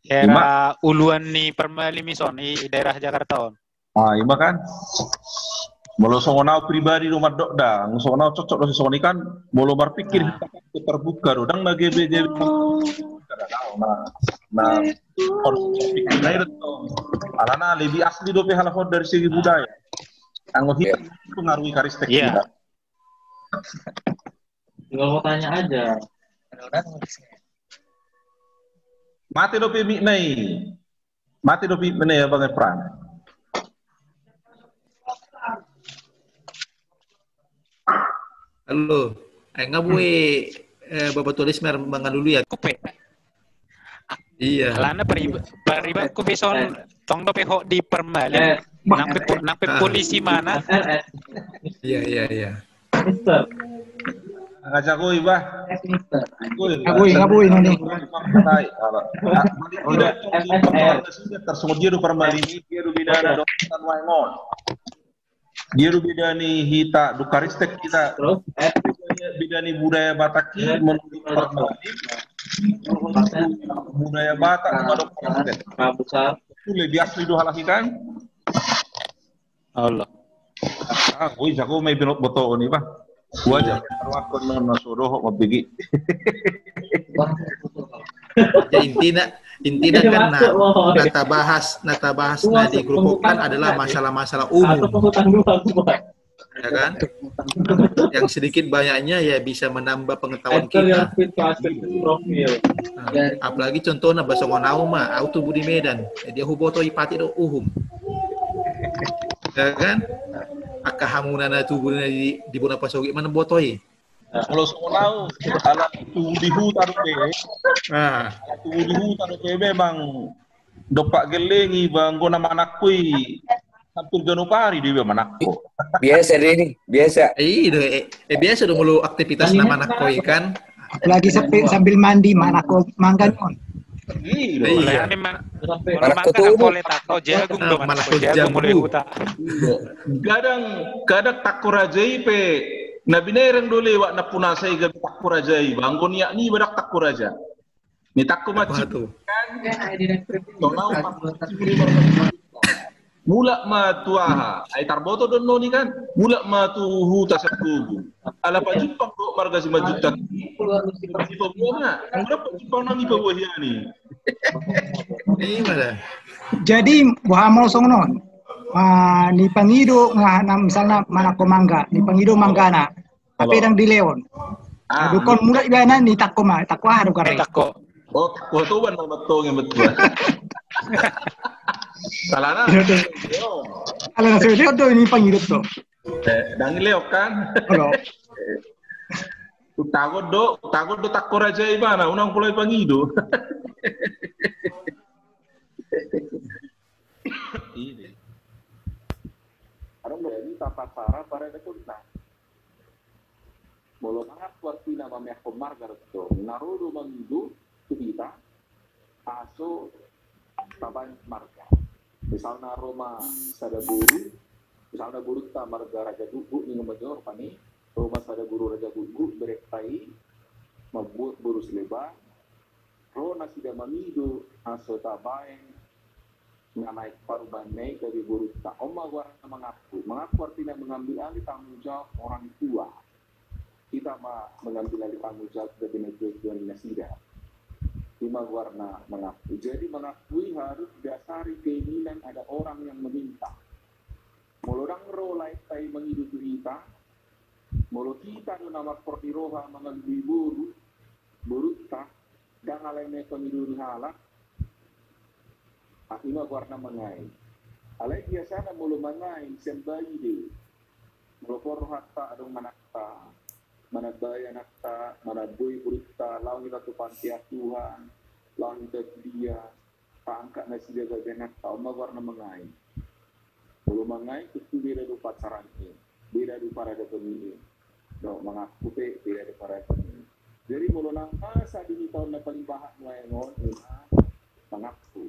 Era uluan ni Parmalim i son i daerah Jakarta on. Ah, ima kan. Molo songon au pribadi do mandok da, songon au cocok do songon i kan, molo marpikir. terbuka do, dang na G B G B. Na, na, na, alana lebih asli dope halak on dari segi budaya. Anggo hita pengaruhi karistek hita. Tinggal mau tanya aja. Mate dope mic nai. Mate dope mic nai ya Bang Efran. Halo. Eh, nga boi eh, Bapak Tulis mer mangalului ya. Kupe. Iya. Alana pariba pariba ku pe son tong dope ho di permalin. Nang pe nang pe polisi mana? Iya iya iya. Nga jagoi bah. Jagoi jagoi noni. Tarsongon dia do permalin i dia do bidana do. Dia do bidani hita do karistek hita. Bidani budaya Batak i menurut permalin. Budaya Batak do. Lebih asli do halak i kan. Allah. Ah, gue jago main binok boto ni bah. Gua aja. Aku non nasodo hok mabigi. Ya intina intina kan na, na tabahas na tabahas na di grup kan adalah masalah-masalah umum. Ya kan? Yang sedikit banyaknya ya bisa menambah pengetahuan kita. Nah, apalagi contohnya basongon au ma, au tubu di Medan. Jadi aku boto ipati do uhum. Ya kan? Angka hamuna na tubu di, di bona pasogi mana botoi. Kalau songon au ala tubu di huta do pe. Nah, tubu di huta do pe memang dompak gelengi bang gona manakui. Hampir ganup ari dia manakko. Biasa deh ini, biasa. Eh, eh, eh biasa dong mulu aktivitas na manakko ikan. Apalagi sambil, sambil mandi manakko mangga on. Iya. Manakko tuh. Takko jagung do manakko jagung mulai huta. Kadang kadang takko raja i pe na binereng do lewat na punasa i gabe takko raja i bang goni yakni badak takko raja. Ni takko ma tu. Mulak ma tu aha? Ai tarboto do noni kan? Mulak ma tu huta Satubu. Ala pajumpang do marga Simanjuntak. Pajumpang nami pabuahiani. Jadi boha molo songon on. Ni pangido nga misalna manakko mangga, ni pangido manggana. Tapi dang dilehon. Dukon mulak ibana ni takko ma, takko aha do kare. Takko. Oh, takko toban ma betul yang betul. Salah na. Ala na sudah do ini pangido do. Dang dilehon kan? Utagon do, utagon do takko raja ibana, unang pulai pangido. Ini. Adong do tata cara pada dakon na. Molo mangan tu artina mameakkon marga do tong na ro do mangido tu hita aso tabaen marga. Misalna ro ma sada boru, misalna borunta marga Raja Gukguk ningon ma jor pani, ro ma sada boru Raja Gukguk beretta i mambuat boru Sileban, ro nasida mangido aso tabaen na naeng parumaen na i gabe borunta. On ma goarna mangakku. Mangakku artina mengambil alih tanggung jawab orang tua. Hita ma mengambil alih tanggung jawab gabe natuatua ni nasida. I ma goarna mangakku. Jadi mangakku i harus didasari keinginan ada orang yang meminta. Molo dang ro laenta i mangido tu hita, molo hita do na marpordi roha mangalului boru, borunta, dang alai na pangido ni halak, i ma goarna mangae. Alai biasana molo mangae sian bayi do. Molo porro hata adong anakta, manambai anakta, manamboi borunta, laho hita tu panti asuhan, laho hita tu dia, taangkat nasida gabe anakta, on ma goarna mangae. Molo mangae tentu beda do pacaran i, beda do paradaton i. No mangakku pe beda do paradaton i. Jadi molo nang masa di hita on na paling bahat nuaeng on ima mangakku.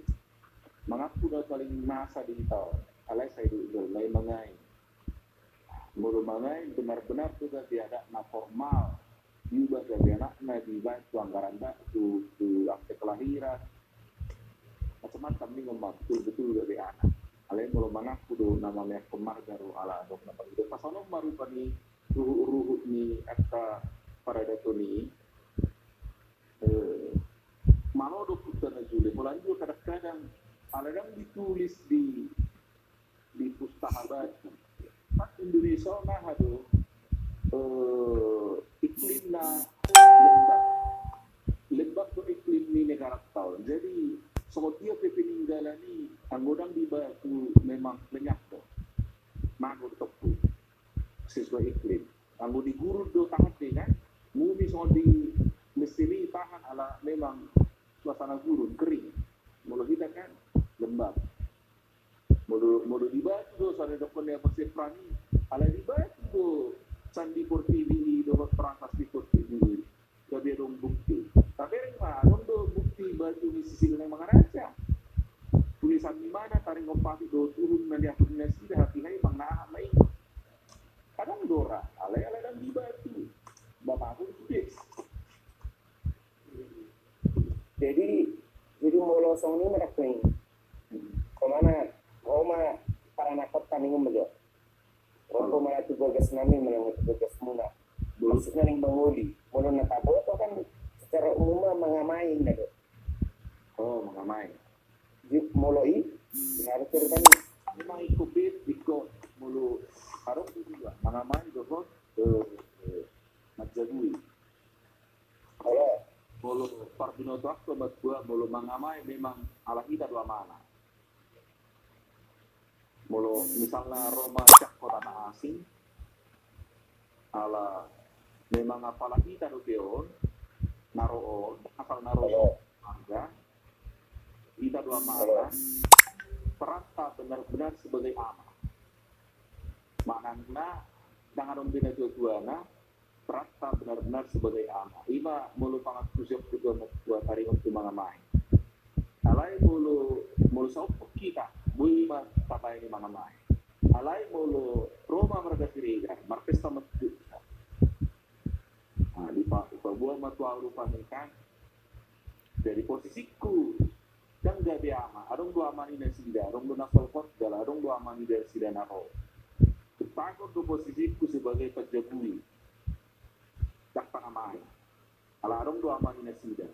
Mangakku na paling masa di hita on. Alai sai do jolma i mangae. Molo mangae benar-benar do gabe adat na formal. Diubah gabe anakna dibaen tu anggaran da tu, tu akte kelahiran. Macam-macam ningon ma betul-betul gabe anak. Alai molo mangakku do na mameakkon marga do ala adong na pangido. Pas on ma rupani ruhut-ruhut ni angka paradaton i Dokter na jule, molo jule kadang-kadang ala dang ditulis di di pustaka batu. Kan Indonesia on aha do, eh, iklimna lembab. Lembab do iklim ni negara ta on. Jadi songon dia pe peninggalan i, anggo dang di batu memang lenyap do. Mago do tongku. Sesuai iklim. Anggo di gurun do tahan de kan. Bumi songon di Mesir i tahan ala memang suasana gurun, kering. Molo hita kan lembab. Molo, molo di batu do, sari dokkon ni Apostel Prani, ala di batu do Candi Portibi i dohot Prasasti Portibi i. Gabe adong bukti. Tabereng ma, adong do bukti batu ni Sisili Naeng Mangaraja. Tulisan ni mana taringot pati do turun na ni ahu ni nasida hati hai mang na aha ma i. Adong do ra, alai ala dang di batu. Bapa pun sude. Jadi, jadi molo songon i ma dakku i. Ho ma na, ho ma paranakhon ta ningon ma jo. Ro ma na tu bagas nami, manang tu bagas muna. Maksudna ning bangoli. Molo na taboto kan secara umum ma mangamai na do. Oh, mangamai. Di, molo i, harus ceritani. Memang iko pit, iko molo harus itu juga. Mangamai dohot, eh, eh, manjagui. Molo parbinotoan tu matua, molo mangamai memang ala hita do amana. Molo misalna ro ma sian kota na asing, ala memang apala hita dope on, na ro on, asal na ro on, marga, hita do amana, peran ta benar-benar sebagai ama. Manang na, dang adong be na tua-tuana, peran ta benar-benar sebagai ama. Ima molo pangantusion ketua, ketua taringot tu mangamai. Alai molo, molo saompung hita, boi ma tabaen i mangamai. Alai molo ro ma marga Siregar, marpesta ma tu hita. Nah, dipa-, dipaboa ma tu ahu rupani kan. Jadi posisingku, dang gabe ama, adong do ama ni nasida, adong do na solhot jala, adong do ama ni nasida na ro. Takkon do posisingku sebagai panjagui. Dang pangamai. Ala adong do ama ni nasida.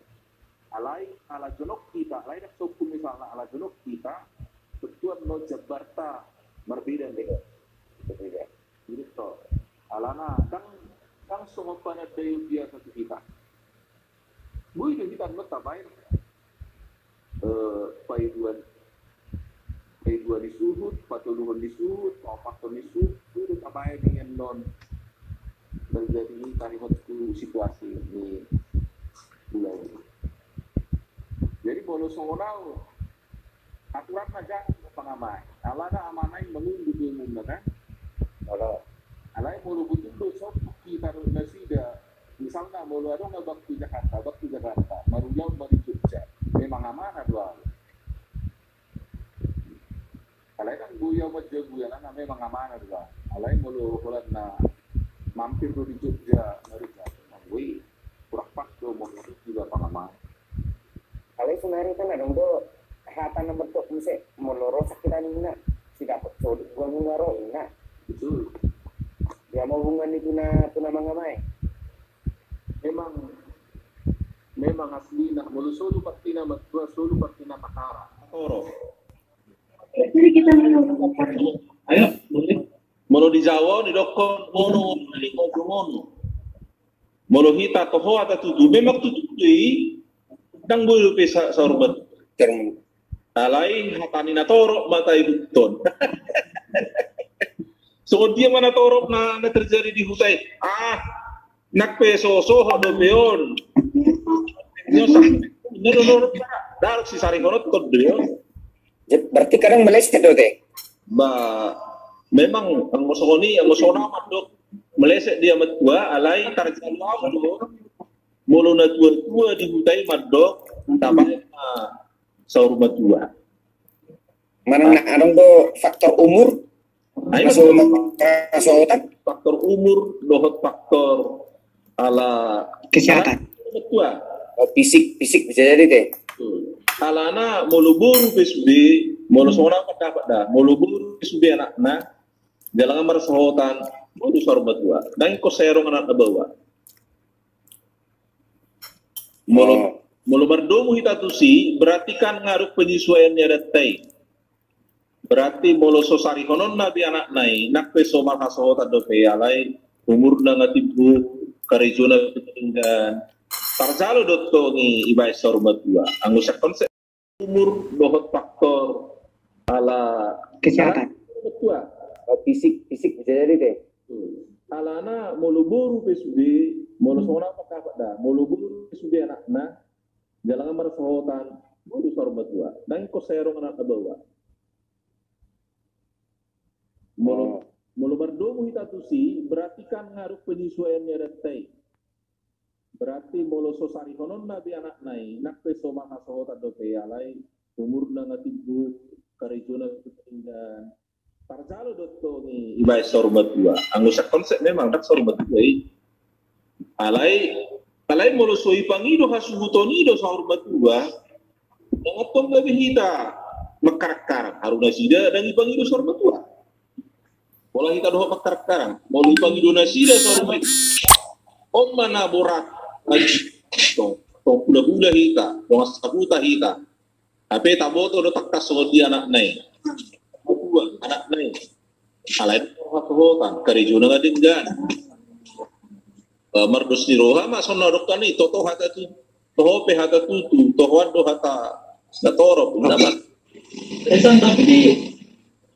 Alai, ala jonok hita, alai dang saompung misalna, ala jonok hita, tontu annon jambarta marbeda, beda. Beda. Jadi to, alana, dang, dang songon panandaion biasa tu hita. Boi do hita annon tabaen, eh, paidua, paidua ni suhut, patoluhon ni suhut, paopathon ni suhut, boi do tabaen i annon. Terjadi i taringot tu situasi ni bulan i. Jadi molo songon au, aturan na jahat do pangamai. Alana amana i mangunggu tu umumna kan. Alai molo betul do saompung hita dohot nasida. Misalna molo adong abangku Jakarta, abangku Jakarta, marulaon ma di Jogja. Memang amana do au. Alai dang boi au manjagui, alana memang amana do au. Alai molo holan na mampir do di Jogja, marulaon. Boi, kurang pas do molo di Jogja pangamai. Alai sonari kan adong do hata na mardok muse, molo ro sakit ninna, sidapot sodip gua nunga ro ninna. Betul. Dia ma hubungan ni tu na, tu na mangamai. Memang, memang aslina, molo solu parti na matua, solu parti na pakara. Toro. Ayo, boleh. Molo di Jawa, didokkon, ono, ono, ono. Molo hita toho ata tutu, memang tutu do i, dang boi dope sa-, saur matua. Alai hata ni na torop ma taihuthon. Songon dia ma na torop na, na terjadi di huta i. Ah, nang pe so, sohot dope on. Nyo sa-, nyo do, nyo do, nyo do, sisarihonon do on. Berarti kadang meleset do te. Ba, memang anggo songon i, anggo songon au mandok meleset dia matua, alai tarjalo au do. Molo na tua-tua di huta i mandok, tabaen ma saur matua. Manang na adong do faktor umur? Ai, maso-, maso-, faktor umur dohot faktor ala kesehatan. Ala matua. Oh, fisik, fisik bisa jadi te. Hmm. Alana molo boru pe sude, molo songon au pendapat da, molo boru pe sude anakna, jala nga marsaotan, boru saur matua. Dang ingkon sai adong anak na baoa. Molo, oh, Molo mardomu hita tusi, berarti kan nga adong penyesuaian ni adatta i. Berarti molo so sarihononna be anakna i, nang pe so marhasohotan dope, alai umurna nga timbo, karejona denggan. Tarjalo do tong i dibaen saur matua. Anggo sian konsep umur dohot faktor ala kesehatan. Ala matua. Oh, fisik, fisik bisa jadi deh. Alana molo boru pe sude, molo songon au pe angka anak da, molo boru pe sude anakna, jala nga marhasohotan, boru saur matua. Ndang ingkon sai adong anak na baoa. Molo, oh, molo mardomu hita tusi, berarti kan nga adong penyesuaian ni adatta i. Berarti molo so sarihononna be anakna i, nang pe so marhasohotan dope, alai umurna nga timbo, karejona denggan. Tarjalo do tong i dibaen saur matua. Anggo sian konsep memang ndang saur matua i. Alai, alai molo so dipangido hasuhuton i do saur matua, ndang tong gabe hita mangkarang-karang, haru nasida ndang dipangido saur matua. Pola hita dohot mangkarang-karang, molo dipangido nasida saur matua, on ma na borat. Tong, tong hula-hula hita, tong sahuta hita. Hape taboto do tangkas songon dia anakna i. Dua anakna i. Alai hasohotan, karejona nga denggan. Eh, mardos ni roha ma songon na didok i, toho hata tutu. Toho pe hata tutu, tohoan do hata na torop. Esan, tapi di,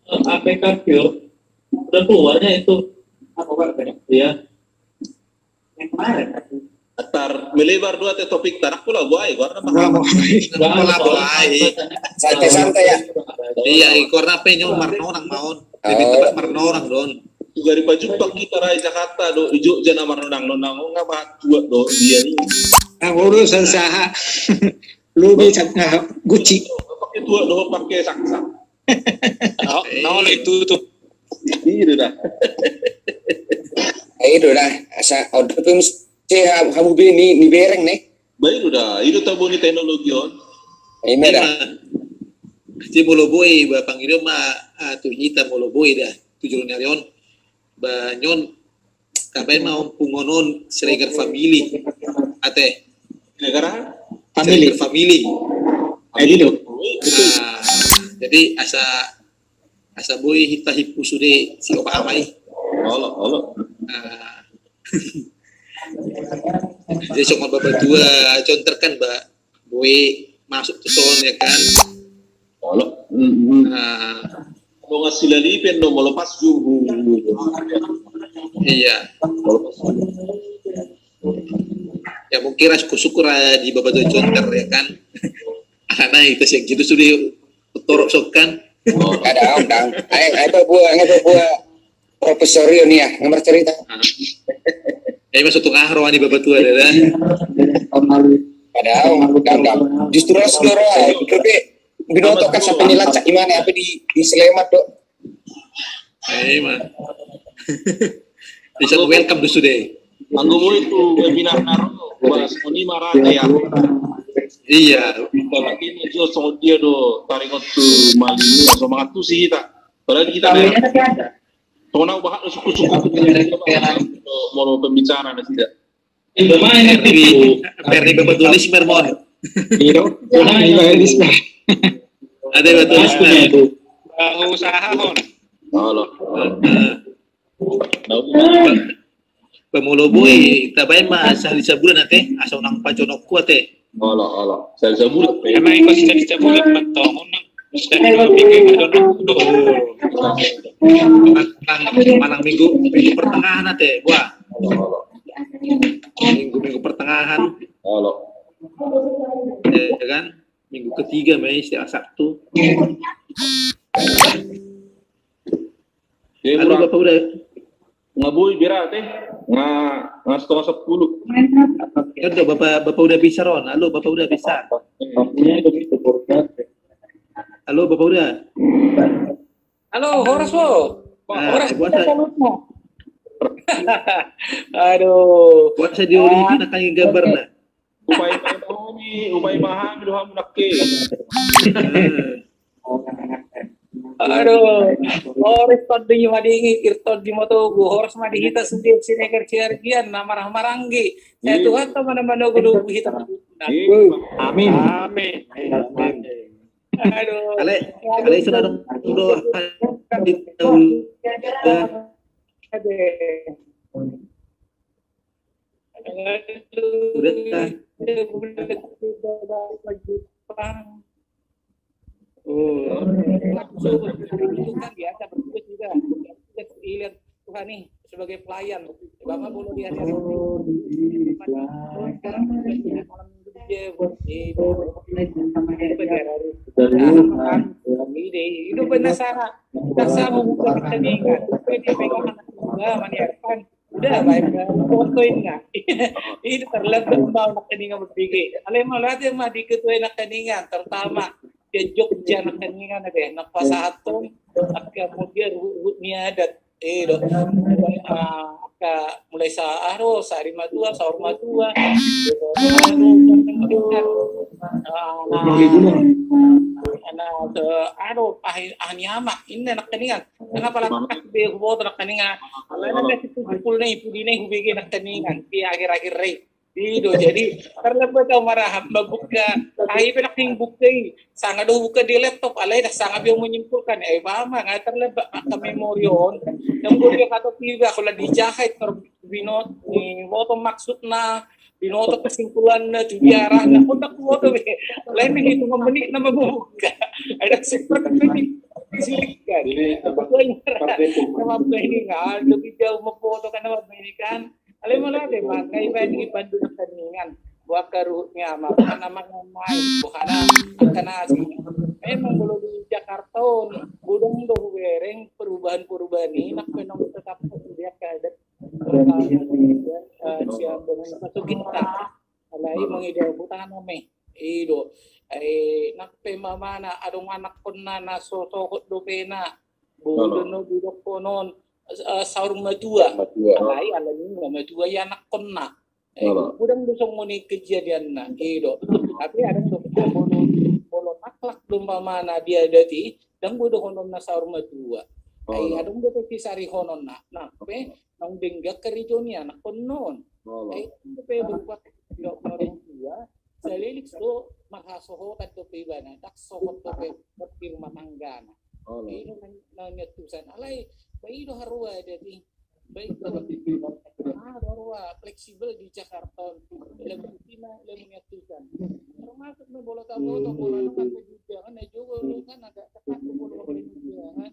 eh, A P K Pure udah keluarnya itu apa, Pak? Ya. Yang kemarin, kan? Tar melebar do ate topikta, ndang pola boha i, goarna ma hamu. Ndang pola boha i. Santai-santai ya. Iya, i goarna pe nyo marnonang ma on. Lebih tepat marnonang do on. Juga dipajumpa hita ra di Jakarta do, di Jogja na marnonang-nonang, nga matua do dia ni. Nah, urusan saha. Lu bisa, nah, Gucci. Pake tua do, pake saksak. Oh, no, itu tuh. Itu dah. Itu dah. Asa order tu mesti ha-, hamu be ni, ni bereng nih. Baik, udah. Itu tabu ni teknologi on. Ima da. Jadi molo boi ba pangido ma, ah, tu hita molo boi da. Tujuan ni ari on. Ba nyon Tabaen ma on punguan on Siregar family. Ate. Siregar? Family. Siregar family. Family. Ah, jadi asa, asa boi hita himpu sude si opa ama i. Olo, olo. Ah. Jadi songon bapatua Jonter kan ba boi masuk tu son, ya kan? Olo. Mm, mm. Nah. Dongan silalipen do molo pas juhu. Iya. Molo pas juhu. Ya mungkin ra syukur-syukur ra di bapatua Jonter, ya kan? Alana hita sian gitu sude torop sokan. Oh, kada, kada. Ai, ai, ba buat, ai, ba buat Profesor Rio nia, nga marcarita. Ah. Eh, masuk tu ngahro ani bapatua da. Padahal, dang, dang. Justru harus doro, tapi binoto kan sampai nilacak gimana apa di, di Sleman do. Eh, man. Bisa welcome tu sude. Anggo boi tu webinar na ro, bahas moni marata ya. Iya. Kalau ini jo songon dia do taringot tu malini, so mangantusi hita. Padahal hita na Tona ubahat do suku-suku molo pembicara nasida. Perni, perni bapatua Lismer mon. Ada bapatua Lismer. Usaha on. Olo. Ba molo boi tabaen ma sahali sabulan ate, asa unang pajonokku ate. Olo, olo. Sahali sabulan pe. Emang ikut sahali sabulan mantong. Manang, manang minggu, minggu pertengahan ate, wah. Olo, olo. Minggu, minggu pertengahan. Olo. Ya kan? Minggu ketiga ma i setiap Sabtu. Halo, Bapak Uda. Nga boi bira ate, nga, nga setengah sepuluh. Kan do Bapak, Bapak Uda bisa ron. Halo, Bapak Uda bisa. Halo, Bapak Uda. Halo, horas, Bo. Nah, horas, puasa. Aduh. Puasa di oli di nakan gambar na. Upai, upai mahami, upai mahami do hamu nangkin. Aduh, horas tondi madingin, ir tondi matogu, horas ma di hita sude Siregar Siagian na marhahamaranggi. Sai Tuhanta ma na manogunogu hita. Amin. Amin. Aduh. Ale, ale, sudah dong, sudah. Udah. Oh. Kan biasa bertugas juga. Tugas hilir Tuhan nih sebagai pelayan. Bapak mau di hari-hari sekarang sudah malam minggu dia buat di itu benar. Ini itu benar sana. Tak sama buka pertandingan. Dia pegang anak juga maniarkan. Udah baik fotoin nggak? Ini terlebih mau nangkiningan berpikir. Ale mauliate ma di ketua nangkiningan, terutama di Jogja nangkiningan deh. Nang pasahaton, kemudian ruhut ni adat. Eh, do, ah, angka mulai sa aro, sari matua, saur matua. Ah, nah, nah, aro, ah, ah, ni ama, ini nangkiningan. Kenapa lah tak be huboto nangkiningan? Alai na dipukul-pukul na i, pudi na i hubege nangkiningan di akhir-akhir rei. Ido, jadi terlebih tau marahap mambuka, ah, ipe nangkining buka i. Sanga do buka di laptop, alai dah sanga be menyimpulkan. Eh, ba ma, nga terlebih angka memori on. Yang gue dia kata tiba, kalau dijahit, terbinot, ni, boto maksudna, binoto kesimpulanna, tu diarahna, otak kuoto be. Lain ni hitungan menit na mambuka. Ada seperti ini. Sirik kan. Jadi, apa, apa ini? Apa ini? Nah, lebih jauh mamboto kan apa ini kan? Ale mauliate ma, kai bani pandu nangkiningan. Buat karuhutnya ma, bukan nama main, bukan angka nasi. Memang molo di Jakarta on, godang do hubereng perubahan-perubahan i, nang pe nang tetap dia kada. Eh, siap dengan satu kita. Alai mangida hutana me. Ido. Eh, nang pe mamana adong anakkonna na so sohot dope na. Bodo no didok konon, eh, saur matua. Saur matua. Alai alani ma matua i anakkonna. Eh, godang do songon i kejadianna. Ido. Tapi adong do molo, molo taklak do mamana di adat i, ndang godang hononna saur matua. Ai adong do pe pisarihononna. Nah, pe naung denggan karejo ni anakkonna on. Ai pe berupa dok na orang tua, saleleng do marhasohotan dope ibana, ndang sohot dope di rumah tanggana. Ai na niantusan. Alai, ba i do haroa adat i. Baik, ah, haroa fleksibel di Jakarta on. Ilmu tina, ilmu niantusan. Termasuk me molo taboto, molo nang angka jujangan, na jogo kan agak ketat molo jujangan.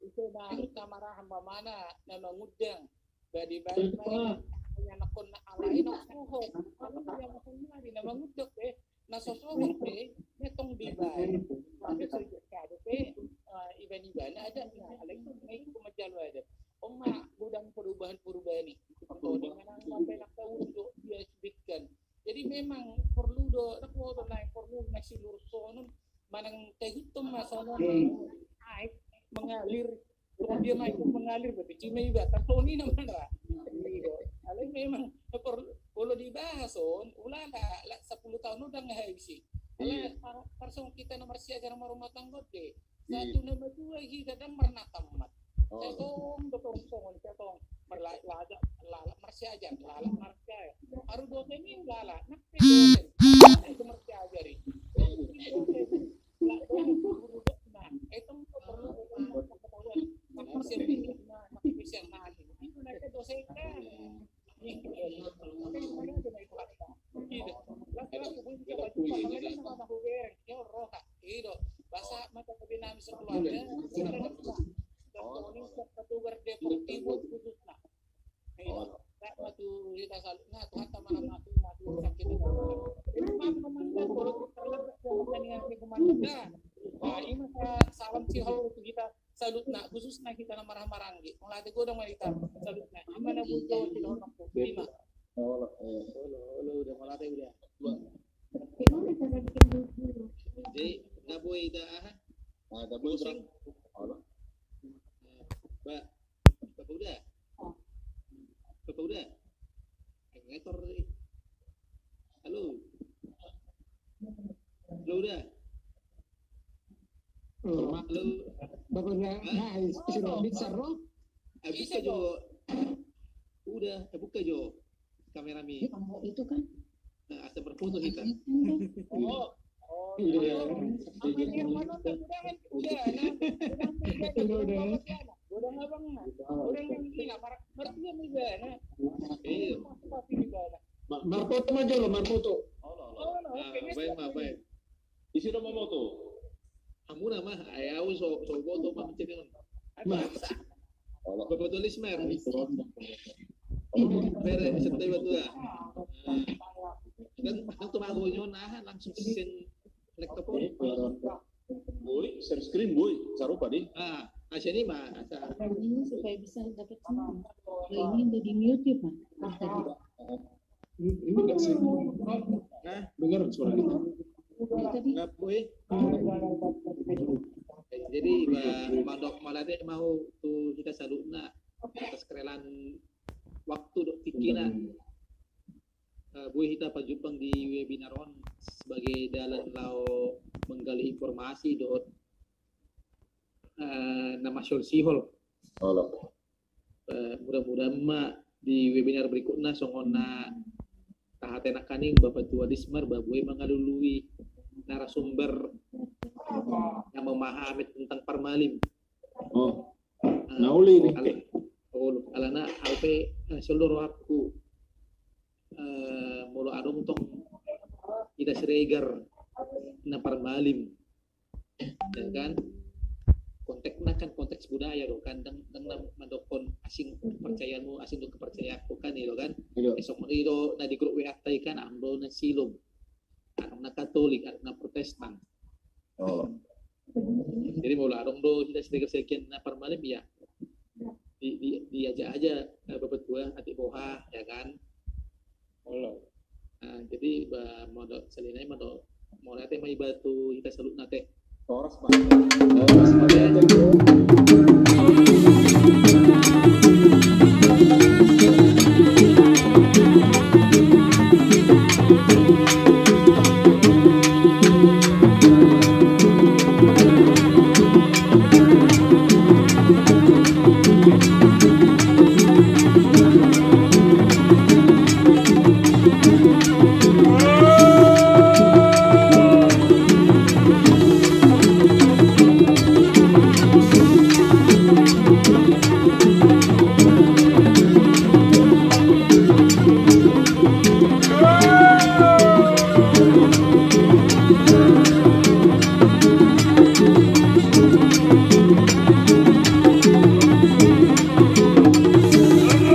Itu na kamarahan mamana, na mangundang. Badi baen ma i, anakkonna alai na sohot. Kalau dia langsung mari na mangundang pe, na so sohot pe, na tong dibaen. Tapi so jaka dope, eh, iban-ibana adat na, alai na ikut manjalo adat. On ma godang perubahan-perubahan i. Antong di mana sampai nak tahu untuk dia sebutkan. Jadi memang perlu do, nak mau do naeng perlu na silurus sonon, manang taihutton ma sonon. Ai, mengalir. Dia ma ikut mengalir, berarti cima iba, tapi ini namanya. Alai memang, kalau dibahas on, ulala, lah sepuluh tahun udah nggak habis sih. Alai, par-, parsongon hita na marsiajar marumah tangga deh. Satu na matua hita ndang marnatamat. Sai tong do tong songon, sai tong. Marla-, laga, lalap marsiajar, lalap marsiajar. Aru dosen i lalap, nak pe dosen. Itu marsiajar i. Dosen. Lah, dosen guru dok, nah, itu perlu pengetahuan. Nah, dosen, nah, dosen kan. Ido, basa mata tapi nami sekeluarga, kita dapat. Dan Tony, Ketua Deportivo khususnya. Ido, tak matu kita salut. Nah, Tuhan tak mana mati, mati sakit. Jadi, maaf, memang, kalau terlambat, jangan tanya ke mana. Nah, ini masa salam sihol untuk kita. Salutna, khususna hita na marhahamaranggi. Mauliate godang ma hita. Salutna. Ima na bujo, tidak orang pun. Ima. Olo, olo, olo, udah mauliate udah. Dua. Jadi, nggak boleh dah, ah. Nah, nggak boleh pusing. Olo. Ba, Bapak udah. Bapak udah. Ngator tadi. Halo. Halo, udah. Halo. Bapak na, nah, si Robin Sarro. Eh, buka jo. Uda, eh, buka jo kamerami. Itu kan. Nah, asa berfoto hita. Oh. Uda. Uda, uda. Uda, uda. Iya. Marfoto ma jolo, marfoto. Baik ma, baik. Ise do mamoto? Hamuna ma, ai au so, so boto ma mencet on. Bapak tulis mer. Bere, santai batua. Kan, kan tu mago nyo, nah, langsung send laptop on. Boi, share screen, boi, sarupa di. Ah, asa ni ma, asa. Ini supaya bisa dapat semua. Kalau ini udah di mute ya, Pak? Tadi. Ini, ini nggak sih? Hah? Dengar suara kita? Tadi. Nggak, boi. Jadi, ba, mandok malade mau tu hita saluhutna atas kerelaan waktu dohot tingkina. Eh, boi hita pajumpang di webinar on sebagai dalan laho manggali informasi dohot, eh, na masihol-sihol. Eh, mudah-mudahan ma di webinar berikutna songon na tahatahon nangkaning Bapak Tua Dismar, ba boi mangalului narasumber na memahami tentang Parmalim. Oh. Eh, na uli ni. Alana, alana au pe, eh, solo rohakku, eh, molo adong tong hita Siregar na Parmalim, ya kan? Konteksna kan konteks budaya do kan, dang, dang na mandokkon asing kepercayaanmu, asing do kepercayaanku kan, i do kan? Iya. Eh, songon i do na di grup W A ta i kan, adong do na Silom, adong na Katolik, adong na Protestan. Oh. Jadi molo adong do hita Siregar sekian na Parmalim ya. Di, di, diajak aja, eh, Bapak Tua, atik boha, ya kan? Nah, jadi ba, molo selain ai molo, molo ate ma iba tu hita saluhutna te. Horas, Pak. Horas, Pak.